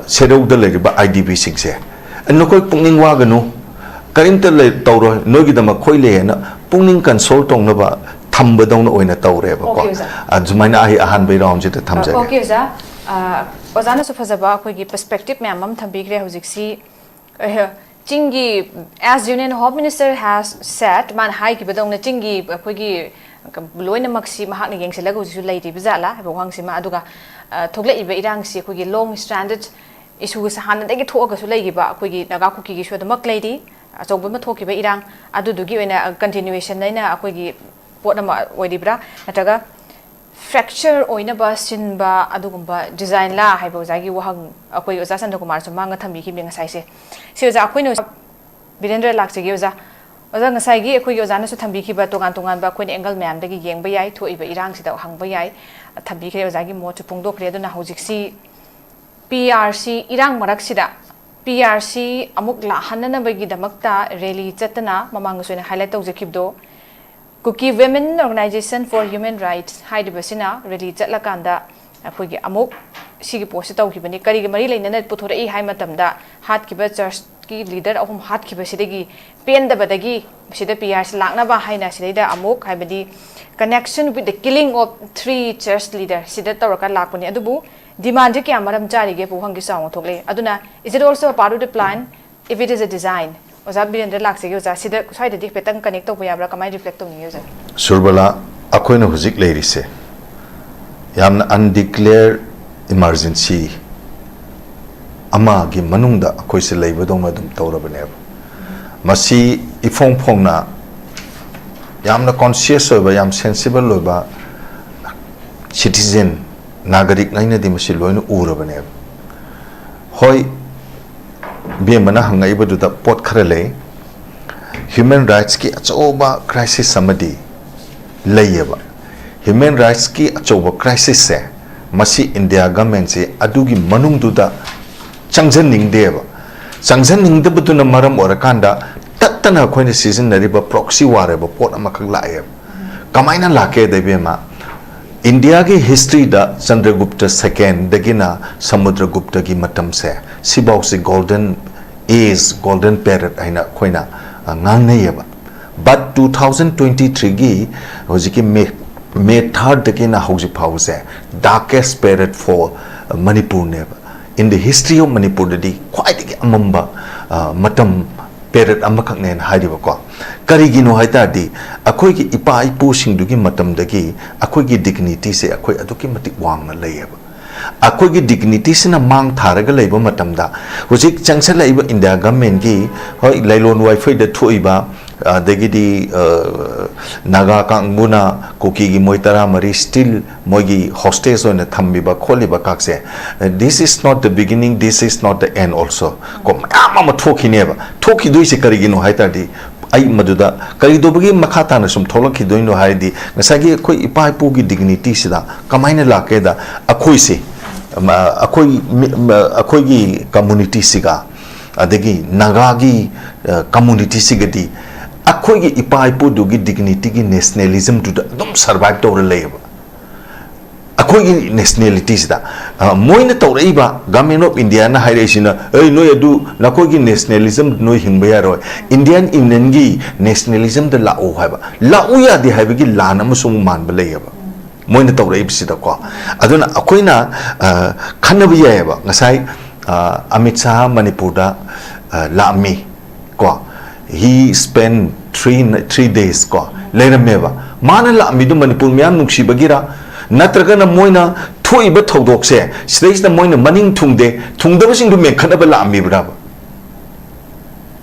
ꯁꯦꯔꯧꯗ ꯂꯩꯔꯤꯕ ꯑꯥꯏ ꯗꯤ ꯕꯤꯁꯤꯡꯁꯦ, "ꯅꯈꯣꯏ ꯄꯨꯛꯅꯤꯡ ꯋꯥꯒꯅꯨ, ꯀꯔꯤꯝꯇ ꯂꯩ-, ꯇꯧꯔꯣꯏ, ꯅꯣꯏꯒꯤꯗꯃꯛ ꯑꯩꯈꯣꯏ ꯂꯩ" ꯍꯥꯏꯅ ꯄꯨꯛꯅꯤꯡ ꯀꯟꯁꯣꯜ ꯇꯧꯅꯕ ꯊꯝꯕꯗꯧꯅ ꯑꯣꯏꯅ ꯇꯧꯔꯦꯕꯀꯣ꯫ ꯑꯣꯀꯦ, ꯑꯣꯖꯥ꯫ ꯑꯗꯨꯃꯥꯏꯅ ꯑꯩ ꯑꯍꯥꯟꯕꯒꯤ ꯔꯥꯎꯟꯁꯤꯗ ꯊꯝꯖꯒꯦ꯫ ꯑꯣꯀꯦ, ꯑꯣꯖꯥ꯫ ꯑ, ꯑꯣꯖꯥꯅꯁꯨ ꯐꯖꯕ ꯑꯩꯈꯣꯏꯒꯤ ꯄꯔꯁꯄꯦꯛꯇꯤꯞ ꯃꯌꯥꯝ ꯑꯃ ꯊꯝꯕꯤꯈ꯭ꯔꯦ꯫ ꯍꯧꯖꯤꯛꯁꯤ, ꯑ, ꯆꯤꯡꯒꯤ, as Union Home Minister has said, ꯃꯥꯅ ꯍꯥꯏꯈꯤꯕꯗꯧꯅ, ꯆꯤꯡꯒꯤ ꯑꯩꯈꯣꯏꯒꯤ ꯂꯣꯏꯅꯃꯛꯁꯤ ꯃꯍꯥꯛꯅ ꯌꯦꯡꯁꯤꯜꯂꯒ ꯍꯧꯖꯤꯛꯁꯨ ꯂꯩꯔꯤꯕ ꯖꯥꯠꯂꯥ ꯍꯥꯏꯕ ꯋꯥꯍꯪꯁꯤꯃ, ꯑꯗꯨꯒ, ꯑ, ꯊꯣꯛꯂꯛꯏꯕ ꯏꯔꯥꯡꯁꯤ ꯑꯩꯈꯣꯏꯒꯤ ꯂꯣꯡ ꯁ꯭ꯇ꯭ꯔꯦꯟꯗꯦꯗ ꯏꯁꯨꯁꯦ ꯍꯥꯟꯅꯗꯒꯤ ꯊꯣꯛꯑꯒꯁꯨ ꯂꯩꯈꯤꯕ ꯑꯩꯈꯣꯏꯒꯤ ꯅꯥꯒꯥ ꯀꯨꯀꯤꯒꯤꯁꯨ ꯑꯗꯨꯃꯛ ꯂꯩꯔꯤ꯫ ꯑꯆꯧꯕ ꯑꯃ ꯊꯣꯛꯈꯤꯕ ꯏꯔꯥꯡ, ꯑꯗꯨꯗꯨꯒꯤ ꯑꯣꯏꯅ ꯀꯟꯇꯤꯅ꯭ꯌꯨꯑꯦꯁꯟ ꯑꯩꯅ ꯑꯩꯈꯣꯏꯒꯤ ꯄꯣꯠ ꯑꯃ ꯑꯣꯏꯔꯤꯕ꯭ꯔꯥ, ꯅꯠꯇ꯭ꯔꯒ ꯐ꯭ꯔꯦꯛꯆꯔ ꯑꯣꯏꯅꯕ ꯁꯤꯟꯕ ꯑꯗꯨꯒꯨꯝꯕ ꯗꯤꯖꯥꯏꯟꯂꯥ ꯍꯥꯏꯕ ꯑꯣꯖꯥꯒꯤ ꯋꯥꯍꯪ ꯑꯩꯈꯣꯏ ꯑꯣꯖꯥ ꯆꯟꯗ꯭ꯔꯀꯨꯃꯥꯔꯁꯨ ꯃꯥꯡꯗ ꯊꯝꯕꯤꯈꯤꯕꯅꯤ ꯉꯁꯥꯏꯁꯦ꯫ ꯁꯤ ꯑꯣꯖꯥ ꯑꯩꯈꯣꯏꯅ, ꯕꯤꯔꯦꯟꯗ꯭ꯔ ꯂꯥꯛꯆꯒꯦ ꯑꯣꯖꯥ꯫ ꯑꯣꯖꯥ, ꯉꯁꯥꯏꯒꯤ ꯑꯩꯈꯣꯏꯒꯤ ꯑꯣꯖꯥꯅꯁꯨ ꯊꯝꯕꯤꯈꯤꯕ ꯇꯣꯉꯥꯟ ꯇꯣꯉꯥꯟꯕ ꯑꯩꯈꯣꯏꯅ ꯑꯦꯡꯒꯜ ꯃꯌꯥꯝꯗꯒꯤ ꯌꯦꯡꯕ ꯌꯥꯏ, ꯊꯣꯛꯏꯕ ꯏꯔꯥꯡꯁꯤꯗ ꯍꯪꯕ ꯌꯥꯏ, ꯊꯝꯕꯤꯈ꯭ꯔꯦ, ꯑꯣꯖꯥꯒꯤ ꯃꯣꯠꯁꯨ ꯐꯣꯡꯗꯣꯛꯈ꯭ꯔꯦ꯫ ꯑꯗꯨꯅ ꯍꯧꯖꯤꯛꯁꯤ ꯄꯤ ꯑꯥꯔ ꯁꯤ ꯏꯔꯥꯡ ꯃꯔꯛꯁꯤꯗ ꯄꯤ ꯑꯥꯔ ꯁꯤ ꯑꯃꯨꯛ ꯂꯥꯛꯍꯟꯅꯅꯕꯒꯤꯗꯃꯛꯇ ꯔꯦꯂꯤ ꯆꯠꯇꯅ, ꯃꯃꯥꯡꯗꯁꯨ ꯑꯩꯅ ꯍꯥꯏꯂꯥꯏꯠ ꯇꯧꯖꯈꯤꯕꯗꯣ, Kuki Women Organization for Human Rights ꯍꯥꯏꯔꯤꯕꯁꯤꯅ ꯔꯦꯂꯤ ꯆꯠꯂꯀꯥꯟꯗ ꯑꯩꯈꯣꯏꯒꯤ ꯑꯃꯨꯛ ꯁꯤꯒꯤ ꯄꯣꯠꯁꯤ ꯇꯧꯈꯤꯕꯅꯤ꯫ ꯀꯔꯤꯒ ꯃꯔꯤ ꯂꯩꯅꯅ ꯄꯨꯊꯣꯔꯛꯏ ꯍꯥꯏ ꯃꯇꯝꯗ, ꯍꯥꯠꯈꯤꯕ ꯆꯔꯆꯀꯤ ꯂꯤꯗꯔ ꯑꯍꯨꯝ ꯍꯥꯠꯈꯤꯕꯁꯤꯗꯒꯤ ꯄꯦꯟꯗꯕꯗꯒꯤ ꯁꯤꯗ ꯄꯤ ꯑꯥꯔ ꯁꯤ ꯂꯥꯛꯅꯕ ꯍꯥꯏꯅ ꯁꯤꯗꯩꯗ ꯑꯃꯨꯛ, ꯍꯥꯏꯕꯗꯤ connection with the killing of three church leader ꯁꯤꯗ ꯇꯧꯔꯒ ꯂꯥꯛꯄꯅꯤ꯫ ꯑꯗꯨꯕꯨ ꯗꯤꯃꯥꯟꯁꯦ ꯀꯌꯥ ꯃꯔꯝ ꯆꯥꯔꯤꯒꯦ ꯋꯥꯍꯪꯒꯤ ꯆꯥꯎꯅ ꯊꯣꯛꯂꯛꯑꯦ꯫ ꯑꯗꯨꯅ, is it also a part of the plan? If it is a design, ꯑꯣꯖꯥ ꯕꯤꯔꯦꯟꯗ꯭ꯔ ꯂꯥꯛꯆꯒꯦ ꯑꯣꯖꯥ, ꯁꯤꯗ ꯁ꯭ꯋꯥꯏꯗꯗꯤ ꯍꯥꯏꯐꯦꯠꯇꯪ ꯀꯅꯦꯛ ꯇꯧꯕ ꯌꯥꯕ꯭ꯔꯥ, ꯀꯃꯥꯏꯅ ꯔꯤꯐ꯭ꯂꯦꯛ ꯇꯧꯅꯤꯡꯉꯤ ꯑꯣꯖꯥ? ꯁꯨꯔꯕꯂꯥ, ꯑꯩꯈꯣꯏꯅ ꯍꯧꯖꯤꯛ ꯂꯩꯔꯤꯁꯦ ꯌꯥꯝꯅ ꯑꯟꯗꯤꯀ꯭ꯂꯦꯌꯔ ꯏꯃꯥꯔꯖꯦꯟꯁꯤ ꯑꯃꯒꯤ ꯃꯅꯨꯡꯗ ꯑꯩꯈꯣꯏꯁꯦ ꯂꯩꯕꯗꯧꯅ ꯑꯗꯨꯝ ꯇꯧꯔꯕꯅꯦꯕ꯫ ꯃꯁꯤ ꯏꯐꯣꯡ ꯐꯣꯡꯅ ꯌꯥꯝꯅ ꯀꯣꯟꯁꯤꯌꯁ ꯑꯣꯏꯕ, ꯌꯥꯝ ꯁꯦꯟꯁꯤꯕꯜ ꯑꯣꯏꯕ, ꯁꯤꯇꯤꯖꯦꯟ, ꯅꯥꯒꯔꯤꯛ ꯉꯩꯅꯗꯤ ꯃꯁꯤ ꯂꯣꯏꯅ ꯎꯔꯕꯅꯦꯕ꯫ ꯍꯣꯏ, ꯕꯦꯝꯃꯅ ꯍꯪꯉꯛꯏꯕꯗꯨꯗ ꯄꯣꯠ ꯈꯔ ꯂꯩ꯫ ꯍ꯭ꯌꯨꯃꯦꯟ ꯔꯥꯏꯠꯁꯀꯤ ꯑꯆꯧꯕ ꯀ꯭ꯔꯥꯏꯁꯤꯁ ꯑꯃꯗꯤ ꯂꯩꯌꯦꯕ꯫ ꯍ꯭ꯌꯨꯃꯦꯟ ꯔꯥꯏꯠꯁꯀꯤ ꯑꯆꯧꯕ ꯀ꯭ꯔꯥꯏꯁꯤꯁꯁꯦ, ꯃꯁꯤ ꯏꯟꯗꯤꯌꯥ ꯒꯃꯦꯟꯁꯦ ꯑꯗꯨꯒꯤ ꯃꯅꯨꯡꯗꯨꯗ ꯆꯪꯖꯅꯤꯡꯗꯦꯕ꯫ ꯆꯪꯖꯅꯤꯡꯗꯕꯗꯨꯅ ꯃꯔꯝ ꯑꯣꯏꯔꯀꯥꯟꯗ ꯇꯠꯇꯅ ꯑꯩꯈꯣꯏꯅ ꯁꯤꯖꯤꯟꯅꯔꯤꯕ ꯄ꯭ꯔꯣꯛꯁꯤ ꯋꯥꯔ ꯍꯥꯏꯕ ꯄꯣꯠ ꯑꯃꯈꯛ ꯂꯥꯛꯑꯦꯕ꯫ ꯀꯃꯥꯏꯅ ꯂꯥꯛꯀꯦꯗ ꯏꯕꯦꯝꯃ, ꯏꯟꯗꯤꯌꯥꯒꯤ ꯍꯤꯁꯇ꯭ꯔꯤꯗ ꯆꯟꯗ꯭ꯔꯒꯨꯞꯇ ꯁꯦꯀꯦꯟꯗꯒꯤꯅ ꯁꯃꯨꯗ꯭ꯔꯒꯨꯞꯇꯒꯤ ꯃꯇꯝꯁꯦ, ꯁꯤꯐꯥꯎꯁꯤ ꯒꯣꯜꯗꯟ ꯑꯦꯖ, ꯒꯣꯜꯗꯟ ꯄꯦꯔꯠ ꯍꯥꯏꯅ ꯑꯩꯈꯣꯏꯅ, ꯑ, ꯉꯥꯡꯅꯩꯌꯦꯕ꯫ But two thousand twenty threeꯒꯤ ꯍꯧꯖꯤꯛꯀꯤ ꯃꯦ, ꯃꯦ ꯊꯥꯔꯗꯒꯤꯅ ꯍꯧꯖꯤꯛ ꯐꯥꯎꯕꯁꯦ darkest period for ꯃꯅꯤꯄꯨꯔꯅꯦꯕ꯫ In the history of ꯃꯅꯤꯄꯨꯔꯗꯗꯤ ꯈ꯭ꯋꯥꯏꯗꯒꯤ ꯑꯃꯝꯕ, ꯑ, ꯃꯇꯝ ꯄꯦꯔꯠ ꯑꯃꯈꯛꯅꯦꯅ ꯍꯥꯏꯔꯤꯕꯀꯣ꯫ ꯀꯔꯤꯒꯤꯅꯣ ꯍꯥꯏ ꯇꯥꯔꯗꯤ, ꯑꯩꯈꯣꯏꯒꯤ ꯏꯄꯥ ꯏꯄꯨꯁꯤꯡꯗꯨꯒꯤ ꯃꯇꯝꯗꯒꯤ ꯑꯩꯈꯣꯏꯒꯤ ꯗꯤꯒꯅꯤꯇꯤꯁꯦ ꯑꯩꯈꯣꯏ ꯑꯗꯨꯛꯀꯤ ꯃꯇꯤꯛ ꯋꯥꯡꯅ ꯂꯩꯌꯦꯕ꯫ ꯑꯩꯈꯣꯏꯒꯤ ꯗꯤꯒꯅꯤꯇꯤꯁꯤꯅ ꯃꯥꯡ ꯊꯥꯔꯒ ꯂꯩꯕ ꯃꯇꯝꯗ, ꯍꯧꯖꯤꯛ ꯆꯪꯁꯜꯂꯛꯏꯕ ꯏꯟꯗꯤꯌꯥ ꯒꯃꯦꯟꯒꯤ, ꯍꯣꯏ, ꯂꯥꯏꯂꯣꯟ ꯋꯥꯏꯐꯩꯗ ꯊꯣꯛꯏꯕ, ꯑꯗꯒꯤꯗꯤ, ꯑ, ꯅꯥꯒꯥ ꯀꯥꯡꯕꯨꯅ ꯀꯨꯀꯤꯒꯤ ꯃꯣꯏ ꯇꯔꯥꯃꯔꯤ still ꯃꯣꯏꯒꯤ ꯍꯣꯁꯇꯦꯖ ꯑꯣꯏꯅ ꯊꯝꯕꯤꯕ ꯈꯣꯠꯂꯤꯕ ꯀꯥꯛꯁꯦ, this is not the beginning, this is not the end also. ꯀꯣ, ꯃꯌꯥꯝ ꯑꯃ ꯊꯣꯛꯈꯤꯅꯦꯕ꯫ ꯊꯣꯛꯈꯤꯗꯣꯏꯁꯦ ꯀꯔꯤꯒꯤꯅꯣ ꯍꯥꯏ ꯇꯥꯔꯗꯤ, ꯑꯩ ꯃꯗꯨꯗ ꯀꯔꯤꯗꯧꯕꯒꯤ ꯃꯈꯥ ꯇꯥꯅ ꯁꯨꯝ ꯊꯣꯛꯂꯛꯈꯤꯗꯣꯏꯅꯣ ꯍꯥꯏꯔꯗꯤ, ꯉꯁꯥꯏꯒꯤ ꯑꯩꯈꯣꯏ ꯏꯄꯥ ꯏꯄꯨꯒꯤ ꯗꯤꯒꯅꯤꯇꯤꯁꯤꯗ ꯀꯃꯥꯏꯅ ꯂꯥꯛꯀꯦꯗ, ꯑꯩꯈꯣꯏꯁꯦ, ꯑ, ꯑꯩꯈꯣꯏ ꯃꯤ-, ꯑ, ꯑꯩꯈꯣꯏꯒꯤ ꯀꯝꯃꯨꯅꯤꯇꯤꯁꯤꯒ, ꯑꯗꯒꯤ ꯅꯥꯒꯥꯒꯤ, ꯑ, ꯀꯝꯃꯨꯅꯤꯇꯤꯁꯤꯒꯗꯤ ꯑꯩꯈꯣꯏꯒꯤ ꯏꯄꯥ ꯏꯄꯨꯗꯨꯒꯤ ꯗꯤꯒꯅꯤꯇꯤꯒꯤ ꯅꯦꯁꯅꯦꯂꯤꯖꯝꯗꯨꯗ ꯑꯗꯨꯝ ꯁꯔꯚꯥꯏꯚ ꯇꯧꯔ ꯂꯩꯌꯦꯕ꯫ ꯑꯩꯈꯣꯏꯒꯤ ꯅꯦꯁꯅꯦꯂꯤꯇꯤꯁꯤꯗ, ꯑ, ꯃꯣꯏꯅ ꯇꯧꯔꯛꯏꯕ, ꯒꯚꯔꯟꯃꯦꯟ ꯑꯣꯐ ꯏꯟꯗꯤꯌꯥꯅ ꯍꯥꯏꯔꯛꯏꯁꯤꯅ, "ꯑꯩ, ꯅꯣꯏ ꯑꯗꯨ, ꯅꯈꯣꯏꯒꯤ ꯅꯦꯁꯅꯦꯂꯤꯖꯝ ꯅꯣꯏ ꯍꯤꯡꯕ ꯌꯥꯔꯣꯏ, ꯏꯟꯗꯤꯌꯥꯟ ꯌꯨꯅꯤꯌꯟꯒꯤ ꯅꯦꯁꯅꯦꯂꯤꯖꯝꯗ ꯂꯥꯛꯎ" ꯍꯥꯏꯕ, ꯂꯥꯛꯎ ꯌꯥꯗꯦ ꯍꯥꯏꯕꯒꯤ ꯂꯥꯟ ꯑꯃꯁꯨ ꯑꯃꯨꯛ ꯃꯥꯟꯕ ꯂꯩꯌꯦꯕ꯫ ꯃꯣꯏꯅ ꯇꯧꯔꯛꯏꯕꯁꯤꯗꯀꯣ꯫ ꯑꯗꯨꯅ ꯑꯩꯈꯣꯏꯅ, ꯑ, ꯈꯟꯅꯕ ꯌꯥꯏꯑꯕ꯫ ꯉꯁꯥꯏ, ꯑ, ꯑꯃꯤꯠ ꯁꯥꯍ ꯃꯅꯤꯄꯨꯔꯗ, ꯑ, ꯂꯥꯛꯑꯝꯃꯤ ꯀꯣ꯫ He spent three, three days ꯀꯣ, ꯂꯩꯔꯝꯃꯦꯕ꯫ ꯃꯥꯅ ꯂꯥꯛꯑꯝꯃꯤꯗꯨ ꯃꯅꯤꯄꯨꯔ ꯃꯤꯌꯥꯝ ꯅꯨꯡꯁꯤꯕꯒꯤꯔ, ꯅꯠꯇ꯭ꯔꯒꯅ ꯃꯣꯏꯅ ꯊꯣꯛꯏꯕ ꯊꯧꯗꯣꯛꯁꯦ ꯁꯤꯗꯩꯁꯤꯗ ꯃꯣꯏꯅ ꯃꯅꯤꯡ ꯊꯨꯡꯗꯦ, ꯊꯨꯡꯗꯕꯁꯤꯡꯗꯨ ꯃꯦꯟꯈꯠꯅꯕ ꯂꯥꯛꯑꯝꯃꯤꯕ꯭ꯔꯕ?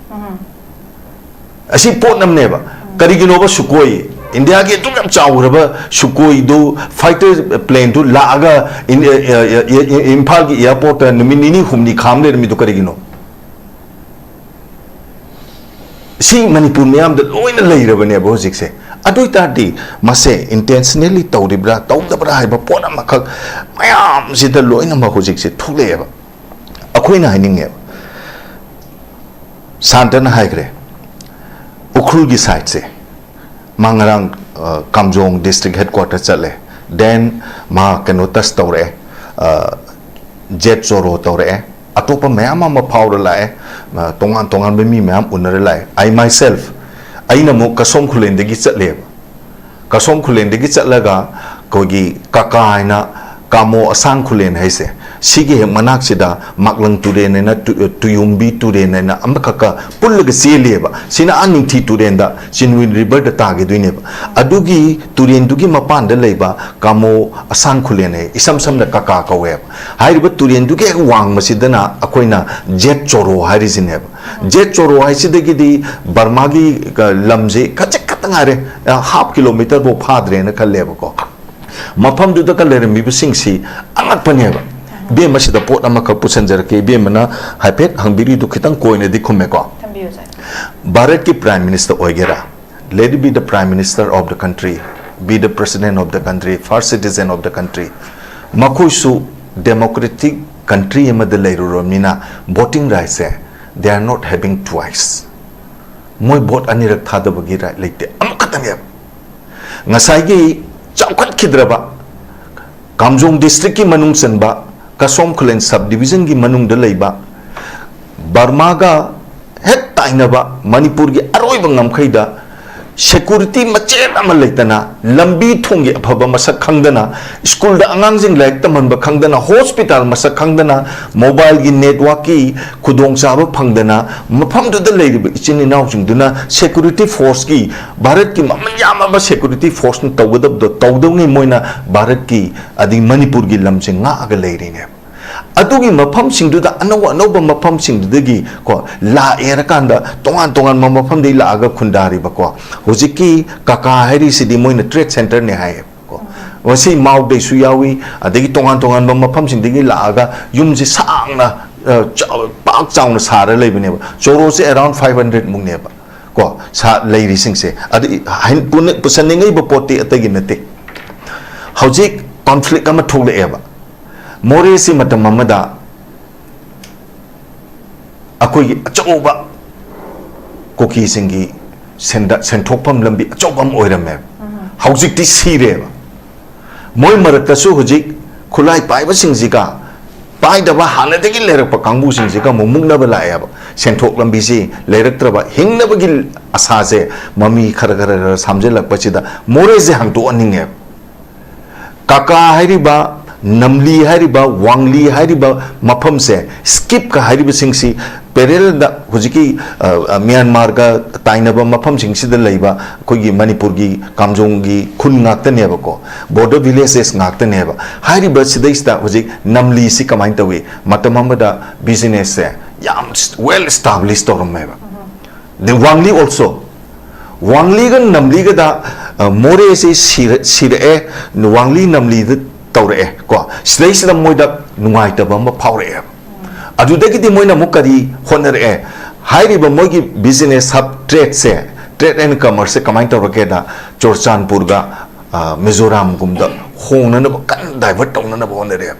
ꯑꯁꯤ ꯄꯣꯠ ꯑꯃꯅꯦꯕ꯫ ꯀꯔꯤꯒꯤꯅꯣꯕ ꯁꯨꯀꯣꯏ ꯏꯟꯗꯤꯌꯥꯒꯤ ꯑꯗꯨꯛ ꯌꯥꯝ ꯆꯥꯎꯈ꯭ꯔꯕ ꯁꯨꯀꯣꯏꯗꯨ, ꯐꯥꯏꯇꯔ ꯄ꯭ꯂꯦꯟꯗꯨ ꯂꯥꯛꯑꯒ ꯏꯝꯐꯥꯜꯒꯤ ꯑꯦꯌꯥꯔꯄꯣꯔꯠꯇ ꯅꯨꯃꯤꯠ ꯅꯤꯅꯤ ꯍꯨꯝꯅꯤ ꯈꯥꯝ ꯂꯩꯔꯝꯃꯤꯗꯨ ꯀꯔꯤꯒꯤꯅꯣ? ꯁꯤ ꯃꯅꯤꯄꯨꯔ ꯃꯤꯌꯥꯝꯗ ꯂꯣꯏꯅ ꯂꯩꯔꯕꯅꯦꯕ ꯍꯧꯖꯤꯛꯁꯦ꯫ ꯑꯗꯨ ꯑꯣꯏꯇꯥꯔꯗꯤ ꯃꯁꯦ ꯏꯟꯇꯦꯟꯁꯅꯦꯜꯂꯤ ꯇꯧꯔꯤꯕ꯭ꯔꯥ ꯇꯧꯗꯕ꯭ꯔꯥ ꯍꯥꯏꯕ ꯄꯣꯠ ꯑꯃꯈꯛ ꯃꯌꯥꯝꯁꯤꯗ ꯂꯣꯏꯅꯃꯛ ꯍꯧꯖꯤꯛꯁꯦ ꯊꯣꯛꯂꯛꯑꯦꯕ꯫ ꯑꯩꯈꯣꯏꯅ ꯍꯥꯏꯅꯤꯡꯉꯦꯕ, ꯁꯥꯟꯇꯅ ꯍꯥꯏꯈ꯭ꯔꯦ, ꯎꯈ꯭ꯔꯨꯜꯒꯤ ꯁꯥꯏꯠꯁꯦ ꯃꯥ ꯉꯔꯥꯡ, ꯑ, ꯀꯥꯝꯖꯣꯡ ꯗꯤꯁꯇ꯭ꯔꯤꯛ ꯍꯦꯗꯀ꯭ꯋꯥꯇꯔ ꯆꯠꯂꯦ, ꯗꯦꯟ ꯃꯥ ꯀꯩꯅꯣ ꯇꯁ ꯇꯧꯔꯛꯑꯦ, ꯑ, ꯖꯦꯠ ꯆꯣꯔꯣ ꯇꯧꯔꯛꯑꯦ, ꯑꯇꯣꯞꯄ ꯃꯌꯥꯝ ꯑꯃ ꯐꯥꯎꯔ ꯂꯥꯛꯑꯦ, ꯑ, ꯇꯣꯉꯥꯟ ꯇꯣꯉꯥꯟꯕ ꯃꯤ ꯃꯌꯥꯝ ꯎꯅꯔ ꯂꯥꯛꯑꯦ꯫ ꯑꯩ ꯃꯥꯏꯁꯦꯜꯐ, ꯑꯩꯅ ꯑꯃꯨꯛ ꯀꯁꯣꯝ ꯈꯨꯂꯦꯟꯗꯒꯤ ꯆꯠꯂꯦꯕ꯫ ꯀꯁꯣꯝ ꯈꯨꯂꯦꯟꯗꯒꯤ ꯆꯠꯂꯒ ꯑꯩꯈꯣꯏꯒꯤ ꯀꯀꯥ ꯍꯥꯏꯅ ꯀꯥꯃꯣ ꯑꯁꯥꯡ ꯈꯨꯂꯦꯟ ꯍꯥꯏꯁꯦ, ꯁꯤꯒꯤ ꯍꯦꯛ ꯃꯅꯥꯛꯁꯤꯗ ꯃꯥꯛꯂꯪ ꯇꯨꯔꯦꯟ ꯍꯥꯏꯅ ꯇꯨ-, ꯇꯨꯌꯨꯝꯕꯤ ꯇꯨꯔꯦꯟ ꯍꯥꯏꯅ ꯑꯃꯈꯛꯀ ꯄꯨꯜꯂꯒ ꯆꯦꯜꯂꯤꯑꯕ꯫ ꯁꯤꯅ ꯑꯥ ꯅꯤꯡꯊꯤ ꯇꯨꯔꯦꯟꯗ, ꯆꯤꯟꯋꯤꯟ ꯔꯤꯚꯔꯗ ꯇꯥꯈꯤꯗꯣꯏꯅꯦꯕ꯫ ꯑꯗꯨꯒꯤ ꯇꯨꯔꯦꯟꯗꯨꯒꯤ ꯃꯄꯥꯟꯗ ꯂꯩꯕ ꯀꯥꯃꯣ ꯑꯁꯥꯡ ꯈꯨꯂꯦꯟ ꯍꯥꯏ, ꯏꯁꯝ ꯁꯝꯅ ꯀꯀꯥ ꯀꯧꯋꯦꯕ꯫ ꯍꯥꯏꯔꯤꯕ ꯇꯨꯔꯦꯟꯗꯨꯒꯤ ꯍꯦꯛ ꯋꯥꯡꯃꯁꯤꯗꯅ ꯑꯩꯈꯣꯏꯅ ꯖꯦꯠ ꯆꯣꯔꯣ ꯍꯥꯏꯔꯤꯁꯤꯅꯦꯕ꯫ ꯖꯦꯠ ꯆꯣꯔꯣ ꯍꯥꯏꯁꯤꯗꯒꯤꯗꯤ ꯕꯔꯃꯥꯒꯤ, ꯑ, ꯂꯝꯁꯦ ꯈꯖꯤꯛ ꯈꯛꯇ ꯉꯥꯏꯔꯦ, ꯑ, ꯍꯥꯐ ꯀꯤꯂꯣꯃꯤꯇꯔꯐꯥꯎ ꯐꯥꯗ꯭ꯔꯦꯅ ꯈꯜꯂꯦꯕꯀꯣ꯫ ꯃꯐꯝꯗꯨꯗꯒ ꯂꯩꯔꯝꯃꯤꯕꯁꯤꯡꯁꯤ ꯑꯉꯛꯄꯅꯦꯕ꯫ ꯏꯕꯦꯝꯃ, ꯁꯤꯗ ꯄꯣꯠ ꯑꯃꯈꯛ ꯄꯨꯁꯟꯖꯔꯛꯀꯦ, ꯏꯕꯦꯝꯃꯅ ꯍꯥꯏꯐꯦꯠ ꯍꯪꯕꯤꯔꯤꯗꯨ ꯈꯤꯇꯪ ꯀꯣꯏꯅꯗꯤ ꯈꯨꯝꯃꯦꯀꯣ꯫ ꯊꯝꯕꯤꯌꯨ, ꯁꯥꯔ꯫ ꯚꯥꯔꯠꯀꯤ ꯄ꯭ꯔꯥꯏꯝ ꯃꯤꯅꯤꯁꯇꯔ ꯑꯣꯏꯒꯦꯔꯥ, let it be the Prime Minister of the country, be the President of the country, first citizen of the country, ꯃꯈꯣꯏꯁꯨ ꯗꯦꯃꯣꯀ꯭ꯔꯦꯇꯤꯛ ꯀꯟꯇ꯭ꯔꯤ ꯑꯃꯗ ꯂꯩꯔꯨꯔꯕꯅꯤꯅ ꯚꯣꯇꯤꯡ ꯔꯥꯏꯠꯁꯦ, they are not having twice. ꯃꯣꯏ ꯚꯣꯠ ꯑꯅꯤꯔꯛ ꯊꯥꯗꯕꯒꯤ right ꯂꯩꯇꯦ, ꯑꯃꯈꯛꯇꯅꯦꯕ꯫ ꯉꯁꯥꯏꯒꯤ ꯆꯥꯎꯈꯠꯈꯤꯗ꯭ꯔꯕ ꯀꯥꯝꯖꯣꯡ ꯗꯤꯁꯇ꯭ꯔꯤꯛꯀꯤ ꯃꯅꯨꯡ ꯆꯟꯕ ꯀꯁꯣꯝ ꯈꯨꯂꯦꯟ ꯁꯕ ꯗꯤꯕꯤꯖꯟꯒꯤ ꯃꯅꯨꯡꯗ ꯂꯩꯕ ꯕꯔꯃꯥꯒ ꯍꯦꯛ ꯇꯥꯏꯅꯕ ꯃꯅꯤꯄꯨꯔꯒꯤ ꯑꯔꯣꯏꯕ ꯉꯝꯈꯩꯗ ꯁꯦꯀꯨꯔꯤꯇꯤ ꯃꯆꯦꯠ ꯑꯃ ꯂꯩꯇꯅ, ꯂꯝꯕꯤ ꯊꯣꯡꯒꯤ ꯑꯐꯕ ꯃꯁꯛ ꯈꯪꯗꯅ, ꯁ꯭ꯀꯨꯜꯗ ꯑꯉꯥꯡꯁꯤꯡ ꯂꯥꯏꯔꯤꯛ ꯇꯝꯍꯟꯕ ꯈꯪꯗꯅ, ꯍꯣꯁꯄꯤꯇꯥꯜ ꯃꯁꯛ ꯈꯪꯗꯅ, ꯃꯣꯕꯥꯏꯜꯒꯤ ꯅꯦꯠꯋꯥꯛꯀꯤ ꯈꯨꯗꯣꯡꯆꯥꯕ ꯐꯪꯗꯅ, ꯃꯐꯝꯗꯨꯗ ꯂꯩꯔꯤꯕ ꯏꯆꯤꯟ ꯏꯅꯥꯎꯁꯤꯡꯗꯨꯅ ꯁꯦꯀꯨꯔꯤꯇꯤ ꯐꯣꯔꯁꯀꯤ, ꯚꯥꯔꯠꯀꯤ ꯃꯃꯜ ꯌꯥꯝꯂꯕ ꯁꯦꯀꯨꯔꯤꯇꯤ ꯐꯣꯔꯁꯅ ꯇꯧꯒꯗꯕꯗꯣ ꯇꯧꯗꯧꯉꯩ ꯃꯣꯏꯅ ꯚꯥꯔꯠꯀꯤ ꯑꯗꯒꯤ ꯃꯅꯤꯄꯨꯔꯒꯤ ꯂꯝꯁꯦ ꯉꯥꯛꯑꯒ ꯂꯩꯔꯤꯅꯦꯕ꯫ ꯑꯗꯨꯒꯤ ꯃꯐꯝꯁꯤꯡꯗꯨꯗ ꯑꯅꯧ ꯑꯅꯧꯕ ꯃꯐꯝꯁꯤꯡꯗꯨꯗꯒꯤ ꯀꯣ ꯂꯥꯛꯑꯦ ꯍꯥꯏꯔꯀꯥꯟꯗ ꯇꯣꯉꯥꯟ ꯇꯣꯉꯥꯟꯕ ꯃꯐꯝꯗꯒꯤ ꯂꯥꯛꯑꯒ ꯈꯨꯟꯗꯥꯔꯤꯕꯀꯣ ꯍꯧꯖꯤꯛꯀꯤ ꯀꯀꯥ ꯍꯥꯏꯔꯤꯁꯤꯗꯤ ꯃꯣꯏꯅ trade centreꯅꯦ ꯍꯥꯏꯌꯦꯕꯀꯣ꯫ ꯃꯁꯤ ꯃꯥꯎꯗꯩꯁꯨ ꯌꯥꯎꯏ, ꯑꯗꯒꯤ ꯇꯣꯉꯥꯟ ꯇꯣꯉꯥꯟꯕ ꯃꯐꯝꯁꯤꯡꯗꯒꯤ ꯂꯥꯛꯑꯒ ꯌꯨꯝꯁꯦ ꯁꯥꯡꯅ, ꯑ, ꯆꯥꯎ-, ꯄꯥꯛ ꯆꯥꯎꯅ ꯁꯥꯔ ꯂꯩꯕꯅꯦꯕ꯫ ꯆꯣꯔꯣꯁꯦ around five hundred ꯃꯨꯛꯅꯦꯕ ꯀꯣ ꯁꯥ ꯂꯩꯔꯤꯁꯤꯡꯁꯦ꯫ ꯑꯗꯨ ꯍꯥꯏ-, ꯄꯨꯅ-, ꯄꯨꯁꯟꯅꯤꯡꯉꯛꯏꯕ ꯄꯣꯠꯇꯤ ꯑꯇꯩꯒꯤ ꯅꯠꯇꯦ꯫ ꯍꯧꯖꯤꯛ conflict ꯑꯃ ꯊꯣꯛꯂꯛꯑꯦꯕ꯫ ꯃꯣꯔꯦꯁꯤ ꯃꯇꯝ ꯑꯃꯗ ꯑꯩꯈꯣꯏꯒꯤ ꯑꯆꯧꯕ ꯀꯨꯀꯤꯁꯤꯡꯒꯤ ꯁꯦꯟꯗ-, ꯁꯦꯟꯊꯣꯛꯐꯝ ꯂꯝꯕꯤ ꯑꯆꯧꯕ ꯑꯃ ꯑꯣꯏꯔꯝꯃꯦꯕ꯫ ꯍꯧꯖꯤꯛꯇꯤ ꯁꯤꯔꯦꯕ꯫ ꯃꯣꯏ ꯃꯔꯛꯇꯁꯨ ꯍꯧꯖꯤꯛ ꯈꯨꯠꯂꯥꯏ ꯄꯥꯏꯕꯁꯤꯡꯁꯤꯒ ꯄꯥꯏꯗꯕ ꯍꯥꯟꯅꯗꯒꯤ ꯂꯩꯔꯛꯄ ꯀꯥꯡꯕꯨꯁꯤꯡꯁꯤꯒ ꯑꯃꯨꯛ ꯃꯨꯛꯅꯕ ꯂꯥꯛꯑꯦꯕ꯫ ꯁꯦꯟꯊꯣꯛ ꯂꯝꯕꯤꯁꯤ ꯂꯩꯔꯛꯇ꯭ꯔꯕ, ꯍꯤꯡꯅꯕꯒꯤ ꯑꯁꯥꯁꯦ ꯃꯃꯤ ꯈꯔ ꯈꯔ ꯈꯔ ꯁꯥꯝꯖꯜꯂꯛꯄꯁꯤꯗ ꯃꯣꯔꯦꯁꯦ ꯍꯥꯡꯗꯣꯛꯍꯟꯅꯤꯡꯉꯦꯕ꯫ ꯀꯀꯥ ꯍꯥꯏꯔꯤꯕ, ꯅꯝꯂꯤ ꯍꯥꯏꯔꯤꯕ, ꯋꯥꯡꯂꯤ ꯍꯥꯏꯔꯤꯕ ꯃꯐꯝꯁꯦ, ꯁ꯭ꯀꯤꯞꯀ ꯍꯥꯏꯔꯤꯕꯁꯤꯡꯁꯤ parallelꯗ ꯍꯧꯖꯤꯛꯀꯤ, ꯑ, ꯑ, ꯃ꯭ꯌꯥꯟꯃꯥꯔꯒ ꯇꯥꯏꯅꯕ ꯃꯐꯝꯁꯤꯡꯁꯤꯗ ꯂꯩꯕ ꯑꯩꯈꯣꯏꯒꯤ ꯃꯅꯤꯄꯨꯔꯒꯤ ꯀꯥꯝꯖꯣꯡꯒꯤ ꯈꯨꯟ ꯉꯥꯛꯇꯅꯦꯕꯀꯣ, border villages ꯉꯥꯛꯇꯅꯦꯕ꯫ ꯍꯥꯏꯔꯤꯕ ꯁꯤꯗꯩꯁꯤꯗ ꯍꯧꯖꯤꯛ ꯅꯝꯂꯤꯁꯤ ꯀꯃꯥꯏꯅ ꯇꯧꯏ? ꯃꯇꯝ ꯑꯃꯗ businessꯁꯦ ꯌꯥꯝ well establish ꯇꯧꯔꯝꯃꯦꯕ꯫ The ꯋꯥꯡꯂꯤ also, ꯋꯥꯡꯂꯤꯒ ꯅꯝꯂꯤꯒꯗ, ꯑ, ꯃꯣꯔꯦꯁꯤ ꯁꯤꯔ-, ꯁꯤꯔꯛꯑꯦ, ꯋꯥꯡꯂꯤ ꯅꯝꯂꯤꯗ ꯇꯧꯔꯛꯑꯦ ꯀꯣ꯫ ꯁꯤꯗꯩꯁꯤꯗ ꯃꯣꯏꯗ ꯅꯨꯡꯉꯥꯏꯇꯕ ꯑꯃ ꯐꯥꯎꯔꯛꯑꯦ꯫ ꯑꯗꯨꯗꯒꯤꯗꯤ ꯃꯣꯏꯅ ꯑꯃꯨꯛ ꯀꯔꯤ ꯍꯣꯠꯅꯔꯛꯑꯦ? ꯍꯥꯏꯔꯤꯕ ꯃꯣꯏꯒꯤ business hub tradeꯁꯦ, trade and commerceꯁꯦ ꯀꯃꯥꯏꯅ ꯇꯧꯔꯛꯀꯦꯗ, ꯆꯨꯔꯆꯥꯟꯄꯨꯔꯒ, ꯑ, ꯃꯤꯖꯣꯔꯥꯝꯒꯨꯝꯗ ꯍꯣꯡꯅꯅꯕ ꯀꯟꯅ divert ꯇꯧꯅꯅꯕ ꯍꯣꯠꯅꯔꯛꯑꯦ꯫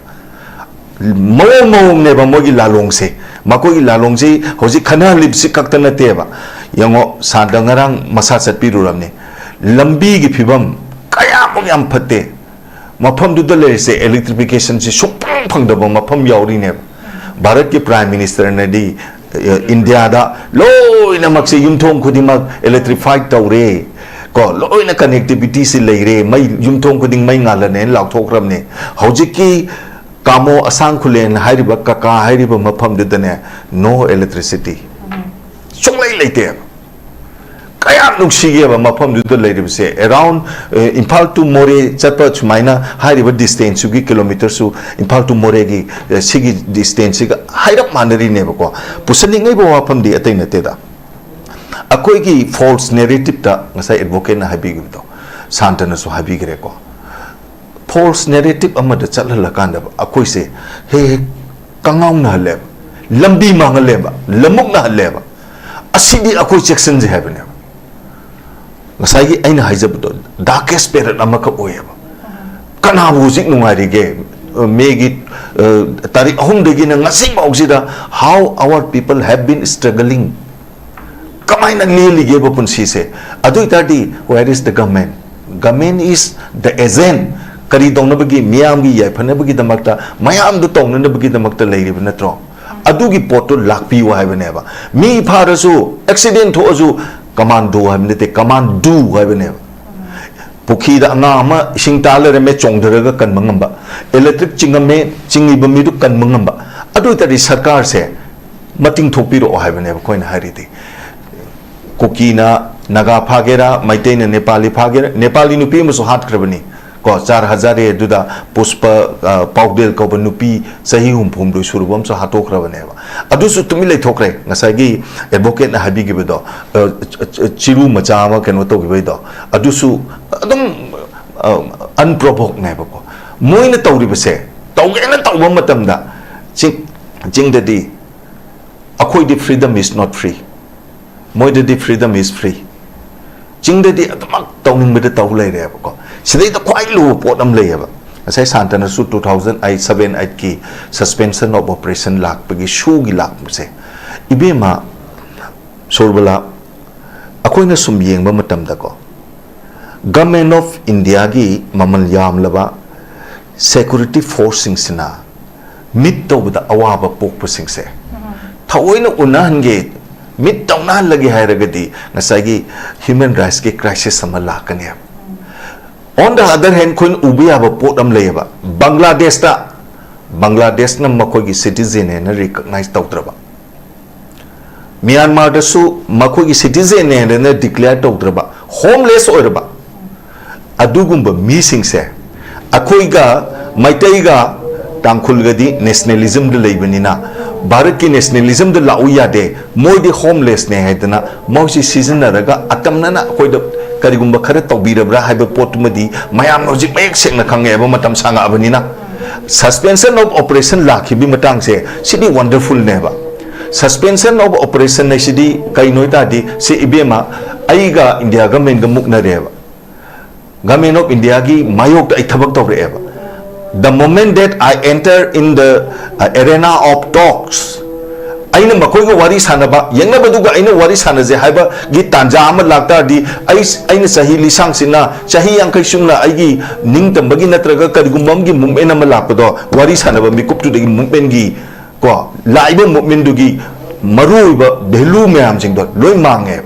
ꯃꯑꯣꯡ ꯃꯑꯣꯡꯅꯦꯕ ꯃꯣꯏꯒꯤ ꯂꯥꯂꯣꯡꯁꯦ꯫ ꯃꯈꯣꯏꯒꯤ ꯂꯥꯂꯣꯡꯁꯤ ꯍꯧꯖꯤꯛ ꯈꯟꯅꯍꯜꯂꯤꯕꯁꯤ ꯈꯛꯇ ꯅꯠꯇꯦꯕ꯫ ꯌꯦꯡꯉꯣ, ꯁꯥꯟꯗ ꯉꯔꯥꯡ ꯃꯁꯥ ꯆꯠꯄꯤꯔꯨꯔꯕꯅꯤ꯫ ꯂꯝꯕꯤꯒꯤ ꯐꯤꯕꯝ ꯀꯌꯥꯃꯨꯛ ꯌꯥꯝ ꯐꯠꯇꯦ꯫ ꯃꯐꯝꯗꯨꯗ ꯂꯩꯔꯤꯁꯦ electrificationꯁꯤ ꯁꯨꯡꯐꯪ ꯐꯪꯗꯕ ꯃꯐꯝ ꯌꯥꯎꯔꯤꯅꯦꯕ꯫ ꯚꯥꯔꯠꯀꯤ Prime Ministerꯅꯗꯤ, ꯑ, ꯏꯟꯗꯤꯌꯥꯗ ꯂꯣꯏꯅꯃꯛꯁꯦ ꯌꯨꯝꯊꯣꯡ ꯈꯨꯗꯤꯡꯃꯛ electrified ꯇꯧꯔꯦ꯫ ꯀꯣ, ꯂꯣꯏꯅ connectivityꯁꯤ ꯂꯩꯔꯦ꯫ ꯃꯩ, ꯌꯨꯝꯊꯣꯡ ꯈꯨꯗꯤꯡ ꯃꯩ ꯉꯥꯜꯂꯅꯦꯅ ꯂꯥꯎꯊꯣꯛꯈ꯭ꯔꯕꯅꯦ꯫ ꯍꯧꯖꯤꯛꯀꯤ ꯀꯥꯃꯣ ꯑꯁꯥꯡ ꯈꯨꯂꯦꯟ ꯍꯥꯏꯔꯤꯕ ꯀꯀꯥ ꯍꯥꯏꯔꯤꯕ ꯃꯐꯝꯗꯨꯗꯅꯦ, no electricity꯫ ꯁꯨꯡꯂꯩ ꯂꯩꯇꯦꯕ꯫ ꯀꯌꯥꯝ ꯅꯨꯡꯁꯤꯒꯦꯕ ꯃꯐꯝꯗꯨꯗ ꯂꯩꯔꯤꯕꯁꯦ꯫ Around, ꯑꯦ, ꯏꯝꯐꯥꯜ to ꯃꯣꯔꯦ ꯆꯠꯄ ꯁꯨꯃꯥꯏꯅ ꯍꯥꯏꯔꯤꯕ distanceꯁꯤꯒꯤ kilometreꯁꯨ ꯏꯝꯐꯥꯜ to ꯃꯣꯔꯦꯒꯤ, ꯑꯦ, ꯁꯤꯒꯤ distanceꯁꯤꯒ ꯍꯥꯏꯔꯞ ꯃꯥꯟꯅꯔꯤꯅꯦꯕꯀꯣ꯫ ꯄꯨꯁꯟꯅꯤꯡꯉꯤꯕ ꯋꯥꯐꯝꯗꯤ ꯑꯇꯩ ꯅꯠꯇꯦꯗ, ꯑꯩꯈꯣꯏꯒꯤ false narrativeꯇ ꯉꯁꯥꯏ advocateꯅ ꯍꯥꯏꯕꯤꯈꯤꯕꯗꯣ, ꯁꯥꯟꯇꯅꯁꯨ ꯍꯥꯏꯕꯤꯈ꯭ꯔꯦꯀꯣ꯫ False narrative ꯑꯃꯗ ꯆꯠꯍꯜꯂꯀꯥꯟꯗ ꯑꯩꯈꯣꯏꯁꯦ ꯍꯦꯛ ꯍꯦꯛ ꯀꯉꯥꯎꯅꯍꯜꯂꯦꯕ, ꯂꯝꯕꯤ ꯃꯥꯡꯍꯜꯂꯦꯕ, ꯂꯃꯨꯛꯅꯍꯜꯂꯦꯕ꯫ ꯑꯁꯤꯗꯤ ꯑꯩꯈꯣꯏ ꯆꯦꯛꯁꯤꯟꯁꯦ ꯍꯥꯏꯕꯅꯦꯕ꯫ ꯉꯁꯥꯏꯒꯤ ꯑꯩꯅ ꯍꯥꯏꯖꯕꯗꯣ darkest period ꯑꯃꯈꯛ ꯑꯣꯏꯌꯦꯕ꯫ ꯀꯅꯥꯕꯨ ꯍꯧꯖꯤꯛ ꯅꯨꯡꯉꯥꯏꯔꯤꯒꯦ? ꯃꯦꯒꯤ, ꯑ, ꯇꯥꯔꯤꯛ ꯑꯍꯨꯝꯗꯒꯤꯅ ꯉꯁꯤꯐꯥꯎꯁꯤꯗ, how our people have been struggling, ꯀꯃꯥꯏꯅ ꯂꯦꯜꯂꯤꯒꯦꯕ ꯄꯨꯟꯁꯤꯁꯦ? ꯑꯗꯨ ꯑꯣꯏꯇꯥꯔꯗꯤ, where is the government? Government is the agent. ꯀꯔꯤ ꯇꯧꯅꯕꯒꯤ? ꯃꯤꯌꯥꯝꯒꯤ ꯌꯥꯏꯐꯅꯕꯒꯤꯗꯃꯛꯇ, ꯃꯌꯥꯝꯗꯨ ꯇꯧꯅꯅꯕꯒꯤꯗꯃꯛꯇ ꯂꯩꯔꯤꯕ ꯅꯠꯇ꯭ꯔꯣ? ꯑꯗꯨꯒꯤ ꯄꯣꯠꯇꯨ ꯂꯥꯛꯄꯤꯌꯨ ꯍꯥꯏꯕꯅꯦꯕ꯫ ꯃꯤ ꯐꯥꯔꯁꯨ, accident ꯊꯣꯛꯑꯁꯨ, commando ꯍꯥꯏꯕ ꯅꯠꯇꯦ, commando ꯍꯥꯏꯕꯅꯦꯕ꯫ ꯄꯨꯈ꯭ꯔꯤꯗ ꯑꯉꯥꯡ ꯑꯃ ꯏꯁꯤꯡ ꯇꯥ ꯂꯩꯔꯝꯃꯦ, ꯆꯣꯡꯊꯔꯒ ꯀꯟꯕ ꯉꯝꯕ, electric ꯆꯤꯡꯉꯝꯃꯦ, ꯆꯤꯡꯉꯤꯕ ꯃꯤꯗꯨ ꯀꯟꯕ ꯉꯝꯕ꯫ ꯑꯗꯨ ꯑꯣꯏꯇꯥꯔꯗꯤ ꯁꯔꯀꯥꯔꯁꯦ ꯃꯇꯤꯡ ꯊꯣꯛꯄꯤꯔꯛꯑꯣ ꯍꯥꯏꯕꯅꯦꯕ ꯑꯩꯈꯣꯏꯅ ꯍꯥꯏꯔꯤꯗꯤ꯫ ꯀꯨꯀꯤꯅ ꯅꯥꯒꯥ ꯐꯥꯒꯦꯔꯥ, ꯃꯩꯇꯩꯅ ꯅꯦꯄꯥꯂꯤ ꯐꯥꯒꯦꯔꯥ, ꯅꯦꯄꯥꯂꯤ ꯅꯨꯄꯤ ꯑꯃꯁꯨ ꯍꯥꯠꯈ꯭ꯔꯕꯅꯤ ꯀꯣ, ꯆꯥꯔ ꯍꯖꯥꯔꯦ ꯑꯗꯨꯗ ꯄꯨꯁꯄ, ꯑ, ꯄꯥꯎꯗꯦꯜ ꯀꯧꯕ ꯅꯨꯄꯤ ꯆꯍꯤ ꯍꯨꯝꯐꯨ ꯍꯨꯝꯗꯣꯏ ꯁꯨꯔꯕ ꯑꯃꯁꯨ ꯍꯥꯠꯇꯣꯛꯈ꯭ꯔꯕꯅꯦꯕ꯫ ꯑꯗꯨꯁꯨ ꯇꯨꯃꯤꯟ ꯂꯩꯊꯣꯛꯈ꯭ꯔꯦ꯫ ꯉꯁꯥꯏꯒꯤ advocateꯅ ꯍꯥꯏꯕꯤꯈꯤꯕꯗꯣ, ꯑ, ꯆ-, ꯆ-, ꯆꯤꯔꯨ ꯃꯆꯥ ꯑꯃ ꯀꯩꯅꯣ ꯇꯧꯈꯤꯕꯩꯗꯣ, ꯑꯗꯨꯁꯨ ꯑꯗꯨꯝ, ꯑ, unprovokedꯅꯦꯕꯀꯣ꯫ ꯃꯣꯏꯅ ꯇꯧꯔꯤꯕꯁꯦ, ꯇꯧꯒꯦꯅ ꯇꯧꯕ ꯃꯇꯝꯗ ꯆꯤꯡ-, ꯆꯤꯡꯗꯗꯤ ꯑꯩꯈꯣꯏꯗꯤ freedom is not free, ꯃꯣꯏꯗꯗꯤ freedom is free꯫ ꯆꯤꯡꯗꯗꯤ ꯑꯗꯨꯃꯛ ꯇꯧꯅꯤꯡꯕꯗ ꯇꯧ ꯂꯩꯔꯦꯕꯀꯣ꯫ ꯁꯤꯗꯩꯗ ꯈ꯭ꯋꯥꯏ ꯂꯨꯕ ꯄꯣꯠ ꯑꯃ ꯂꯩꯌꯦꯕ꯫ ꯉꯁꯥꯏ ꯁꯥꯟꯇꯅꯁꯨ two thousand eight, seven, eightꯀꯤ suspension of operation ꯂꯥꯛꯄꯒꯤ, ꯁꯨꯒꯤ ꯂꯥꯛꯄꯁꯦ, ꯏꯕꯦꯝꯃ ꯁꯣꯔꯕꯂꯥ, ꯑꯩꯈꯣꯏꯅ ꯁꯨꯝ ꯌꯦꯡꯕ ꯃꯇꯝꯗꯀꯣ, Government of Indiaꯒꯤ ꯃꯃꯜ ꯌꯥꯝꯂꯕ security forceꯁꯤꯡꯁꯤꯅ ꯃꯤꯠ ꯇꯧꯕꯗ ꯑꯋꯥꯕ ꯄꯣꯛꯄꯁꯤꯡꯁꯦ ꯊꯑꯣꯏꯅ ꯎꯅꯍꯟꯒꯦ, ꯃꯤꯠ ꯇꯧꯅꯍꯜꯂꯒꯦ ꯍꯥꯏꯔꯒꯗꯤ ꯉꯁꯥꯏꯒꯤ human rightsꯀꯤ crisis ꯑꯃ ꯂꯥꯛꯀꯅꯦꯕ꯫ On the other hand, ꯑꯩꯈꯣꯏꯅ ꯎꯕ ꯌꯥꯕ ꯄꯣꯠ ꯑꯃ ꯂꯩꯌꯦꯕ꯫ ꯕꯪꯒ꯭ꯂꯥꯗꯦꯁꯇ, ꯕꯪꯒ꯭ꯂꯥꯗꯦꯁꯅ ꯃꯈꯣꯏꯒꯤ citizen ꯍꯥꯏꯅ recognize ꯇꯧꯗ꯭ꯔꯕ, ꯃ꯭ꯌꯥꯟꯃꯥꯔꯗꯁꯨ ꯃꯈꯣꯏꯒꯤ ꯁꯤꯇꯤꯖꯦꯟꯅꯦꯅ ꯗꯤꯀ꯭ꯂꯦꯌꯔ ꯇꯧꯗ꯭ꯔꯕ, ꯍꯣꯝꯂꯦꯁ ꯑꯣꯏꯔꯕ ꯑꯗꯨꯒꯨꯝꯕ ꯃꯤꯁꯤꯡꯁꯦ ꯑꯩꯈꯣꯏꯒ, ꯃꯩꯇꯩꯒ, ꯇꯥꯡꯈꯨꯜꯒꯗꯤ ꯅꯦꯁꯅꯦꯂꯤꯖꯝꯗ ꯂꯩꯕꯅꯤꯅ ꯚꯥꯔꯠꯀꯤ ꯅꯦꯁꯅꯦꯂꯤꯖꯝꯗ ꯂꯥꯛꯎ ꯌꯥꯗꯦ, ꯃꯣꯏꯗꯤ ꯍꯣꯝꯂꯦꯁꯅꯦ ꯍꯥꯏꯗꯅ ꯃꯣꯏꯁꯤ ꯁꯤꯖꯤꯟꯅꯔꯒ ꯑꯇꯝꯅꯅ ꯑꯩꯈꯣꯏꯗ ꯀꯔꯤꯒꯨꯝꯕ ꯈꯔ ꯇꯧꯕꯤꯔꯕ꯭ꯔꯥ ꯍꯥꯏꯕ ꯄꯣꯠꯇꯨꯃꯗꯤ ꯃꯌꯥꯝꯅ ꯍꯧꯖꯤꯛ ꯃꯌꯦꯛ ꯁꯦꯡꯅ ꯈꯪꯉꯦꯕ꯫ ꯃꯇꯝ ꯁꯥꯡꯉꯛꯑꯕꯅꯤꯅ ꯁꯁꯄꯦꯟꯁꯟ ꯑꯣꯐ ꯑꯣꯄꯔꯦꯁꯟ ꯂꯥꯛꯈꯤꯕꯒꯤ ꯃꯇꯥꯡꯁꯦ ꯁꯤꯗꯤ ꯋꯟꯗꯔꯐꯨꯜꯅꯦꯕ꯫ ꯁꯁꯄꯦꯟꯁꯟ ꯑꯣꯐ ꯑꯣꯄꯔꯦꯁꯟ ꯍꯥꯏꯁꯤꯗꯤ ꯀꯩꯅꯣ ꯍꯥꯏ ꯇꯥꯔꯗꯤ, ꯁꯤ ꯏꯕꯦꯝꯃ, ꯑꯩꯒ ꯏꯟꯗꯤꯌꯥ ꯒꯃꯦꯟꯒ ꯃꯨꯛꯅꯔꯦꯕ, ꯒꯃꯦꯟ ꯑꯣꯐ ꯏꯟꯗꯤꯌꯥꯒꯤ ꯃꯥꯌꯣꯛꯇ ꯑꯩ ꯊꯕꯛ ꯇꯧꯔꯛꯑꯦꯕ꯫ The moment that I enter in the uh, arena of talks, ꯑꯩꯅ ꯃꯈꯣꯏꯒ ꯋꯥꯔꯤ ꯁꯥꯟꯅꯕ, ꯌꯦꯡꯅꯕꯗꯨꯒ ꯑꯩꯅ ꯋꯥꯔꯤ ꯁꯥꯟꯅꯖꯦ ꯍꯥꯏꯕꯒꯤ ꯇꯥꯟꯖꯥ ꯑꯃ ꯂꯥꯛꯇꯥꯔꯗꯤ, ꯑꯩ, ꯑꯩꯅ ꯆꯍꯤ ꯂꯤꯁꯥꯡꯁꯤꯠꯅ, ꯆꯍꯤ ꯌꯥꯡꯈꯩ ꯁꯨꯝꯅ ꯑꯩꯒꯤ ꯅꯤꯡꯇꯝꯕꯒꯤ ꯅꯠꯇ꯭ꯔꯒ ꯀꯔꯤꯒꯨꯝꯕ ꯑꯃꯒꯤ ꯃꯨꯞꯃꯦꯟ ꯑꯃ ꯂꯥꯛꯄꯗꯣ, ꯋꯥꯔꯤ ꯁꯥꯟꯅꯕ ꯃꯤꯀꯨꯞꯇꯨꯗꯒꯤ ꯃꯨꯞꯃꯦꯟꯒꯤ, ꯀꯣ, ꯂꯥꯛꯏꯕ ꯃꯨꯞꯃꯦꯟꯗꯨꯒꯤ ꯃꯔꯨꯑꯣꯏꯕ ꯚꯦꯂꯨ ꯃꯌꯥꯝꯁꯤꯡꯗꯣ ꯂꯣꯏ ꯃꯥꯡꯉꯦꯕ꯫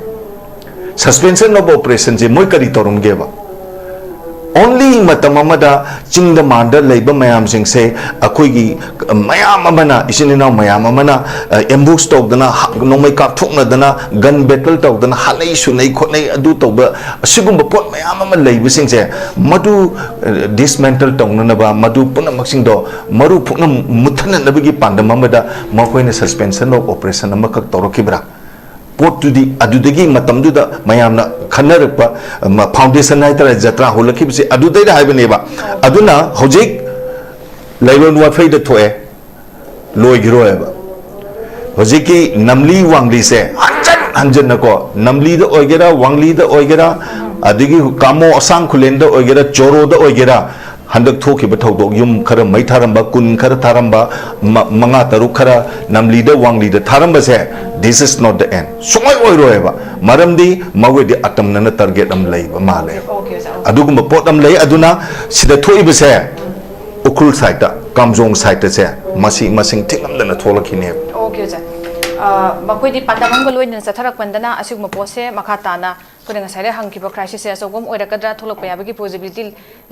ꯁꯁꯄꯦꯟꯁꯟ ꯑꯣꯐ ꯑꯣꯄꯔꯦꯁꯟꯁꯦ ꯃꯣꯏ ꯀꯔꯤ ꯇꯧꯔꯝꯒꯦꯕ? ꯑꯣꯟꯂꯤ ꯃꯇꯝ ꯑꯃꯗ ꯆꯤꯡꯗ ꯃꯥꯟꯗ ꯂꯩꯕ ꯃꯌꯥꯝꯁꯤꯡꯁꯦ ꯑꯩꯈꯣꯏꯒꯤ ꯃꯌꯥꯝ ꯑꯃꯅ, ꯏꯆꯤꯟ ꯏꯅꯥꯎ ꯃꯌꯥꯝ ꯑꯃꯅ ꯑꯦꯝꯕꯨꯁ ꯇꯧꯗꯅ, ꯍꯥ-, ꯅꯣꯡꯃꯩ ꯀꯥꯞꯊꯣꯛꯅꯗꯅ, ꯒꯟ ꯕꯦꯇꯜ ꯇꯧꯗꯅ, ꯍꯥꯠꯅꯩ ꯁꯨꯅꯩ ꯈꯣꯠꯅꯩ, ꯑꯗꯨ ꯇꯧꯕ, ꯑꯁꯤꯒꯨꯝꯕ ꯄꯣꯠ ꯃꯌꯥꯝ ꯑꯃ ꯂꯩꯕꯁꯤꯡꯁꯦ, ꯃꯗꯨ ꯗꯤꯁꯃꯦꯟꯇꯜ ꯇꯧꯅꯅꯕ, ꯃꯗꯨ ꯄꯨꯝꯅꯃꯛꯁꯤꯡꯗꯣ ꯃꯔꯨ ꯐꯨꯛꯅ ꯃꯨꯠꯊꯅꯅꯕꯒꯤ ꯄꯥꯟꯗꯝ ꯑꯃꯗ ꯃꯈꯣꯏꯅ ꯁꯁꯄꯦꯟꯁꯟ ꯑꯣꯐ ꯑꯣꯄꯔꯦꯁꯟ ꯑꯃꯈꯛ ꯇꯧꯔꯛꯈꯤꯕ꯭ꯔꯥ? ꯄꯣꯠꯇꯨꯗꯤ ꯑꯗꯨꯗꯒꯤ ꯃꯇꯝꯗꯨꯗ ꯃꯌꯥꯝꯅ ꯈꯟꯅꯔꯛꯄ, ꯃ-, ꯐꯥꯎꯟꯗꯦꯁꯟ ꯍꯥꯏꯇꯥꯔꯦ, ꯖꯇ꯭ꯔꯥ ꯍꯧꯂꯛꯈꯤꯕꯁꯦ ꯑꯗꯨꯗꯩꯗ ꯍꯥꯏꯕꯅꯦꯕ꯫ ꯑꯗꯨꯅ ꯍꯧꯖꯤꯛ ꯂꯩꯔꯣꯟ ꯋꯥꯐꯩꯗ ꯊꯣꯛꯑꯦ, ꯂꯣꯏꯈꯤꯔꯣꯏꯕ꯫ ꯍꯧꯖꯤꯛꯀꯤ ꯅꯝꯂꯤ ꯋꯥꯡꯂꯤꯁꯦ ꯍꯟꯖꯟ ꯍꯟꯖꯟꯅꯀꯣ, ꯅꯝꯂꯤꯗ ꯑꯣꯏꯒꯦꯔꯥ, ꯋꯥꯡꯂꯤꯗ ꯑꯣꯏꯒꯦꯔꯥ, ꯑꯗꯒꯤ ꯀꯥꯃꯣ ꯑꯁꯥꯡ ꯈꯨꯂꯦꯟꯗ ꯑꯣꯏꯒꯦꯔꯥ, ꯆꯣꯔꯣꯗ ꯑꯣꯏꯒꯦꯔꯥ, ꯍꯟꯗꯛ ꯊꯣꯛꯈꯤꯕ ꯊꯧꯗꯣꯛ, ꯌꯨꯝ ꯈꯔ ꯃꯩ ꯊꯥꯔꯝꯕ, ꯀꯨꯟ ꯈꯔ ꯊꯥꯔꯝꯕ, ꯃ-, ꯃꯉꯥ ꯇꯔꯨꯛ ꯈꯔ ꯅꯝꯂꯤꯗ ꯋꯥꯡꯂꯤꯗ ꯊꯥꯔꯝꯕꯁꯦ, this is not the end, ꯁꯨꯡꯑꯣꯏ ꯑꯣꯏꯔꯣꯏꯕ꯫ ꯃꯔꯝꯗꯤ ꯃꯈꯣꯏꯗꯤ ꯑꯇꯝꯅꯅ ꯇꯥꯔꯒꯦꯠ ꯑꯃ ꯂꯩꯕ ꯃꯥꯜꯂꯦ꯫ ꯑꯣꯀꯦ, ꯑꯣꯖꯥ, ꯑꯣꯀꯦ꯫ ꯑꯗꯨꯒꯨꯝꯕ ꯄꯣꯠ ꯑꯃ ꯂꯩ꯫ ꯑꯗꯨꯅ ꯁꯤꯗ ꯊꯣꯛꯏꯕꯁꯦ ꯎꯈ꯭ꯔꯨꯜ ꯁꯥꯏꯠꯇ, ꯀꯥꯝꯖꯣꯡ ꯁꯥꯏꯠꯇꯁꯦ ꯃꯁꯤ ꯃꯁꯤꯡ ꯊꯤꯉꯝꯗꯅ ꯊꯣꯛꯂꯛꯈꯤꯅꯦꯕ꯫ ꯑꯣꯀꯦ, ꯑꯣꯖꯥ꯫ ꯑ, ꯃꯈꯣꯏꯗꯤ ꯄꯥꯟꯗꯝ ꯑꯃꯒ ꯂꯣꯏꯅꯅ ꯆꯠꯊꯔꯛꯄꯗꯅ ꯑꯁꯤꯒꯨꯝꯕ ꯄꯣꯠꯁꯦ ꯃꯈꯥ ꯇꯥꯅ ꯑꯩꯈꯣꯏꯅ ꯉꯁꯥꯏꯗ ꯍꯪꯈꯤꯕ crisis ꯁꯦ ꯑꯆꯧꯕ ꯑꯃ ꯑꯣꯏꯔꯛꯀꯗ꯭ꯔꯥ, ꯊꯣꯛꯂꯛꯄ ꯌꯥꯕꯒꯤ possibility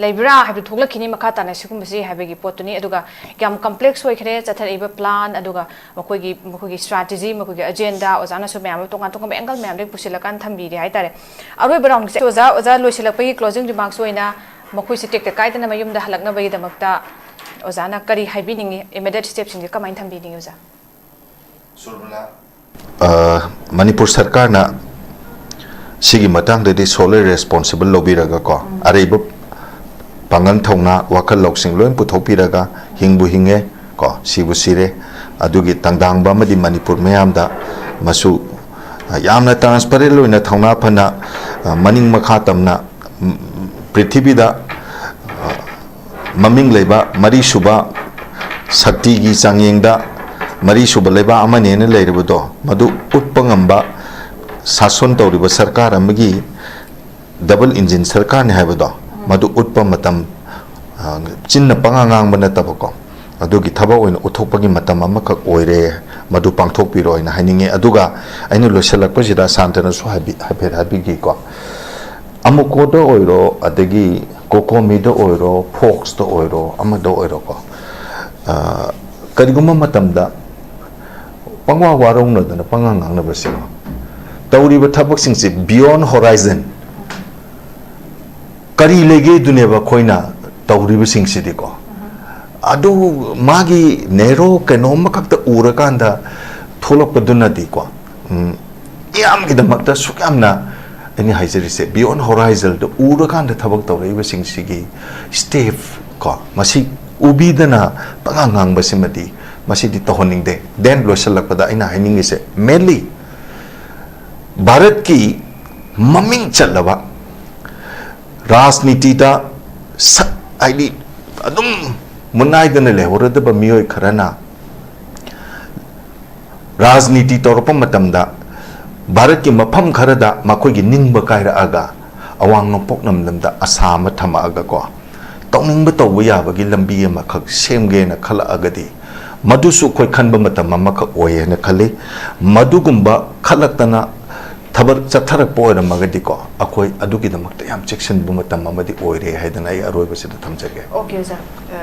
ꯂꯩꯕ꯭ꯔꯥ ꯍꯥꯏꯕꯗꯨ ꯊꯣꯛꯂꯛꯈꯤꯅꯤ꯫ ꯃꯈꯥ ꯇꯥꯅ ꯁꯤꯒꯨꯝꯕꯁꯤ ꯍꯥꯏꯕꯒꯤ ꯄꯣꯠꯇꯨꯅꯤ꯫ ꯑꯗꯨꯒ ꯌꯥꯝ complex ꯑꯣꯏꯈ꯭ꯔꯦ ꯆꯠꯊꯔꯛꯏꯕ plan, ꯑꯗꯨꯒ ꯃꯈꯣꯏꯒꯤ, ꯃꯈꯣꯏꯒꯤ strategy, ꯃꯈꯣꯏꯒꯤ agenda, ꯑꯣꯖꯥꯅꯁꯨ ꯃꯌꯥꯝ ꯑꯃ ꯇꯣꯉꯥꯟ ꯇꯣꯉꯥꯟꯕ angle ꯃꯌꯥꯝꯗꯒꯤ ꯄꯨꯁꯤꯜꯂꯀꯥꯟꯗ ꯊꯝꯕꯤꯔꯦ ꯍꯥꯏꯇꯥꯔꯦ꯫ ꯑꯔꯣꯏꯕ round ꯁꯦ ꯑꯣꯖꯥ, ꯑꯣꯖꯥ ꯂꯣꯏꯁꯤꯜꯂꯛꯄꯒꯤ closing remarks ꯑꯣꯏꯅ ꯃꯈꯣꯏꯁꯦ ꯇꯦꯛꯇ ꯀꯥꯏꯗꯅ ꯃꯌꯨꯝꯗ ꯍꯜꯂꯛꯅꯕꯒꯤꯗꯃꯛꯇ ꯑꯣꯖꯥꯅ ꯀꯔꯤ ꯍꯥꯏꯕꯤꯅꯤꯡꯉꯤ? Immediate step ꯁꯤꯡꯁꯦ ꯀꯃꯥꯏꯅ ꯊꯝꯕꯤꯅꯤꯡꯉꯤ ꯑꯣꯖꯥ? ꯑ, ꯃꯅꯤꯄꯨꯔ ꯁꯔꯀꯥꯔꯅ ꯁꯤꯒꯤ ꯃꯇꯥꯡꯗꯗꯤ solely responsible ꯂꯧꯕꯤꯔꯒꯀꯣ, ꯑꯔꯩꯕ ꯄꯥꯡꯒꯜ ꯊꯧꯅꯥ, ꯋꯥꯈꯜ ꯂꯧꯁꯤꯡ ꯂꯣꯏ ꯄꯨꯊꯣꯛꯄꯤꯔꯒ, ꯍꯤꯡꯕꯨ ꯍꯤꯡꯉꯦ ꯀꯣ, ꯁꯤꯕꯨ ꯁꯤꯔꯦ, ꯑꯗꯨꯒꯤ ꯇꯪꯗꯥꯡꯕ ꯑꯃꯗꯤ ꯃꯅꯤꯄꯨꯔ ꯃꯤꯌꯥꯝꯗ ꯃꯁꯨ, ꯑ, ꯌꯥꯝꯅ transparent ꯑꯣꯏꯅ, ꯊꯧꯅꯥ ꯐꯅ, ꯑ, ꯃꯅꯤꯡ ꯃꯈꯥ ꯇꯝꯅ, ꯎꯝ, ꯄ꯭ꯔꯤꯊꯤꯕꯤꯗ, ꯑ, ꯃꯃꯤꯡ ꯂꯩꯕ ꯃꯔꯤꯁꯨꯕ ꯁꯛꯇꯤꯒꯤ ꯆꯥꯡꯌꯦꯡꯗ ꯃꯔꯤꯁꯨꯕ ꯂꯩꯕꯥꯛ ꯑꯃꯅꯦꯅ ꯂꯩꯔꯤꯕꯗꯣ, ꯃꯗꯨ ꯎꯠꯄ ꯉꯝꯕ ꯁꯥꯁꯣꯟ ꯇꯧꯔꯤꯕ ꯁꯔꯀꯥꯔ ꯑꯃꯒꯤ double engine ꯁꯔꯀꯥꯔꯅꯤ ꯍꯥꯏꯕꯗꯣ, ꯃꯗꯨ ꯎꯠꯄ ꯃꯇꯝ, ꯑ, ꯆꯤꯟꯅ ꯄꯉꯥꯡ ꯉꯥꯡꯕ ꯅꯠꯇꯕꯀꯣ, ꯑꯗꯨꯒꯤ ꯊꯕꯛ ꯑꯣꯏꯅ ꯎꯠꯊꯣꯛꯄꯒꯤ ꯃꯇꯝ ꯑꯃꯈꯛ ꯑꯣꯏꯔꯦ, ꯃꯗꯨ ꯄꯥꯡꯊꯣꯛꯄꯤꯔꯣ ꯍꯥꯏꯅ ꯍꯥꯏꯅꯤꯡꯉꯦ꯫ ꯑꯗꯨꯒ ꯑꯩꯅ ꯂꯣꯏꯁꯤꯜꯂꯛꯄꯁꯤꯗ ꯁꯥꯟꯇꯅꯁꯨ ꯍꯥꯏꯕꯤ-, ꯍꯥꯏꯐꯦꯠ ꯍꯥꯏꯕꯤꯈꯤꯀꯣ, ꯑꯃꯨꯀꯣꯗ ꯑꯣꯏꯔꯣ, ꯑꯗꯒꯤ ꯀꯣꯀꯣꯃꯤꯗ ꯑꯣꯏꯔꯣ, ꯐꯣꯛꯁꯇ ꯑꯣꯏꯔꯣ, ꯑꯃꯗ ꯑꯣꯏꯔꯣꯀꯣ, ꯑ, ꯀꯔꯤꯒꯨꯝꯕ ꯃꯇꯝꯗ ꯄꯪꯋꯥ ꯋꯥꯔꯧꯅꯗꯅ ꯄꯉꯥꯡ ꯉꯥꯡꯅꯕꯁꯦꯀꯣ, ꯇꯧꯔꯤꯕ ꯊꯕꯛꯁꯤꯡꯁꯦ beyond horizon ꯀꯔꯤ ꯂꯩꯒꯦꯗꯨꯅꯦꯕ ꯑꯩꯈꯣꯏꯅ ꯇꯧꯔꯤꯕꯁꯤꯡꯁꯤꯗꯤꯀꯣ꯫ ꯑꯗꯨ ꯃꯥꯒꯤ narrow ꯀꯩꯅꯣꯝꯃꯈꯛꯇ ꯎꯔꯀꯥꯟꯗ ꯊꯣꯛꯂꯛꯄꯗꯨꯅꯗꯤꯀꯣ, ꯎꯝ, ꯃꯤꯌꯥꯝꯒꯤꯗꯃꯛꯇ ꯁꯨꯛ ꯌꯥꯝꯅ, ꯑꯩꯅ ꯍꯥꯏꯖꯔꯤꯁꯦ, beyond horizon ꯗ ꯎꯔꯀꯥꯟꯗ ꯊꯕꯛ ꯇꯧꯔꯛꯏꯕꯁꯤꯡꯁꯤꯒꯤ step ꯀꯣ, ꯃꯁꯤ ꯎꯕꯤꯗꯅ ꯄꯉꯥꯡ ꯉꯥꯡꯕꯁꯤꯃꯗꯤ ꯃꯁꯤꯗꯤ ꯇꯧꯍꯟꯅꯤꯡꯗꯦ꯫ Then ꯂꯣꯏꯁꯤꯜꯂꯛꯄꯗ ꯑꯩꯅ ꯍꯥꯏꯅꯤꯡꯉꯤꯁꯦ, mainly ꯚꯥꯔꯠꯀꯤ ꯃꯃꯤꯡ ꯆꯠꯂꯕ ꯔꯥꯖꯅꯤꯇꯤꯗ ꯁꯛ, ꯍꯥꯏꯗꯤ, ꯑꯗꯨꯝ ꯃꯨꯟꯅꯥꯏꯗꯅ ꯂꯩꯍꯧꯔꯗꯕ ꯃꯤꯑꯣꯏ ꯈꯔꯅ ꯔꯥꯖꯅꯤꯇꯤ ꯇꯧꯔꯛꯄ ꯃꯇꯝꯗ ꯚꯥꯔꯠꯀꯤ ꯃꯐꯝ ꯈꯔꯗ ꯃꯈꯣꯏꯒꯤ ꯅꯤꯡꯕ ꯀꯥꯏꯔꯛꯑꯒ, ꯑꯋꯥꯡ ꯅꯣꯡꯄꯣꯛ ꯂꯝꯗꯝꯗ ꯑꯁꯥ ꯑꯃ ꯊꯝꯃꯛꯑꯒꯀꯣ, ꯇꯧꯅꯤꯡꯕ ꯇꯧꯕ ꯌꯥꯕꯒꯤ ꯂꯝꯕꯤ ꯑꯃꯈꯛ ꯁꯦꯝꯒꯦꯅ ꯈꯜꯂꯛꯑꯒꯗꯤ, ꯃꯗꯨꯁꯨ ꯑꯩꯈꯣꯏ ꯈꯟꯕ ꯃꯇꯝ ꯑꯃꯈꯛ ꯑꯣꯏ ꯍꯥꯏꯅ ꯈꯜꯂꯤ꯫ ꯃꯗꯨꯒꯨꯝꯕ ꯈꯜꯂꯛꯇꯅ ꯊꯕꯛ ꯆꯠꯊꯔꯛꯄ ꯑꯣꯏꯔꯝꯃꯒꯗꯤꯀꯣ, ꯑꯩꯈꯣꯏ ꯑꯗꯨꯒꯤꯗꯃꯛꯇ ꯌꯥꯝ ꯆꯦꯛꯁꯤꯟꯕ ꯃꯇꯝ ꯑꯃꯗꯤ ꯑꯣꯏꯔꯦ ꯍꯥꯏꯗꯅ ꯑꯩ ꯑꯔꯣꯏꯕꯁꯤꯗ ꯊꯝꯖꯒꯦ꯫ ꯑꯣꯀꯦ, ꯑꯣꯖꯥ꯫ ꯑ,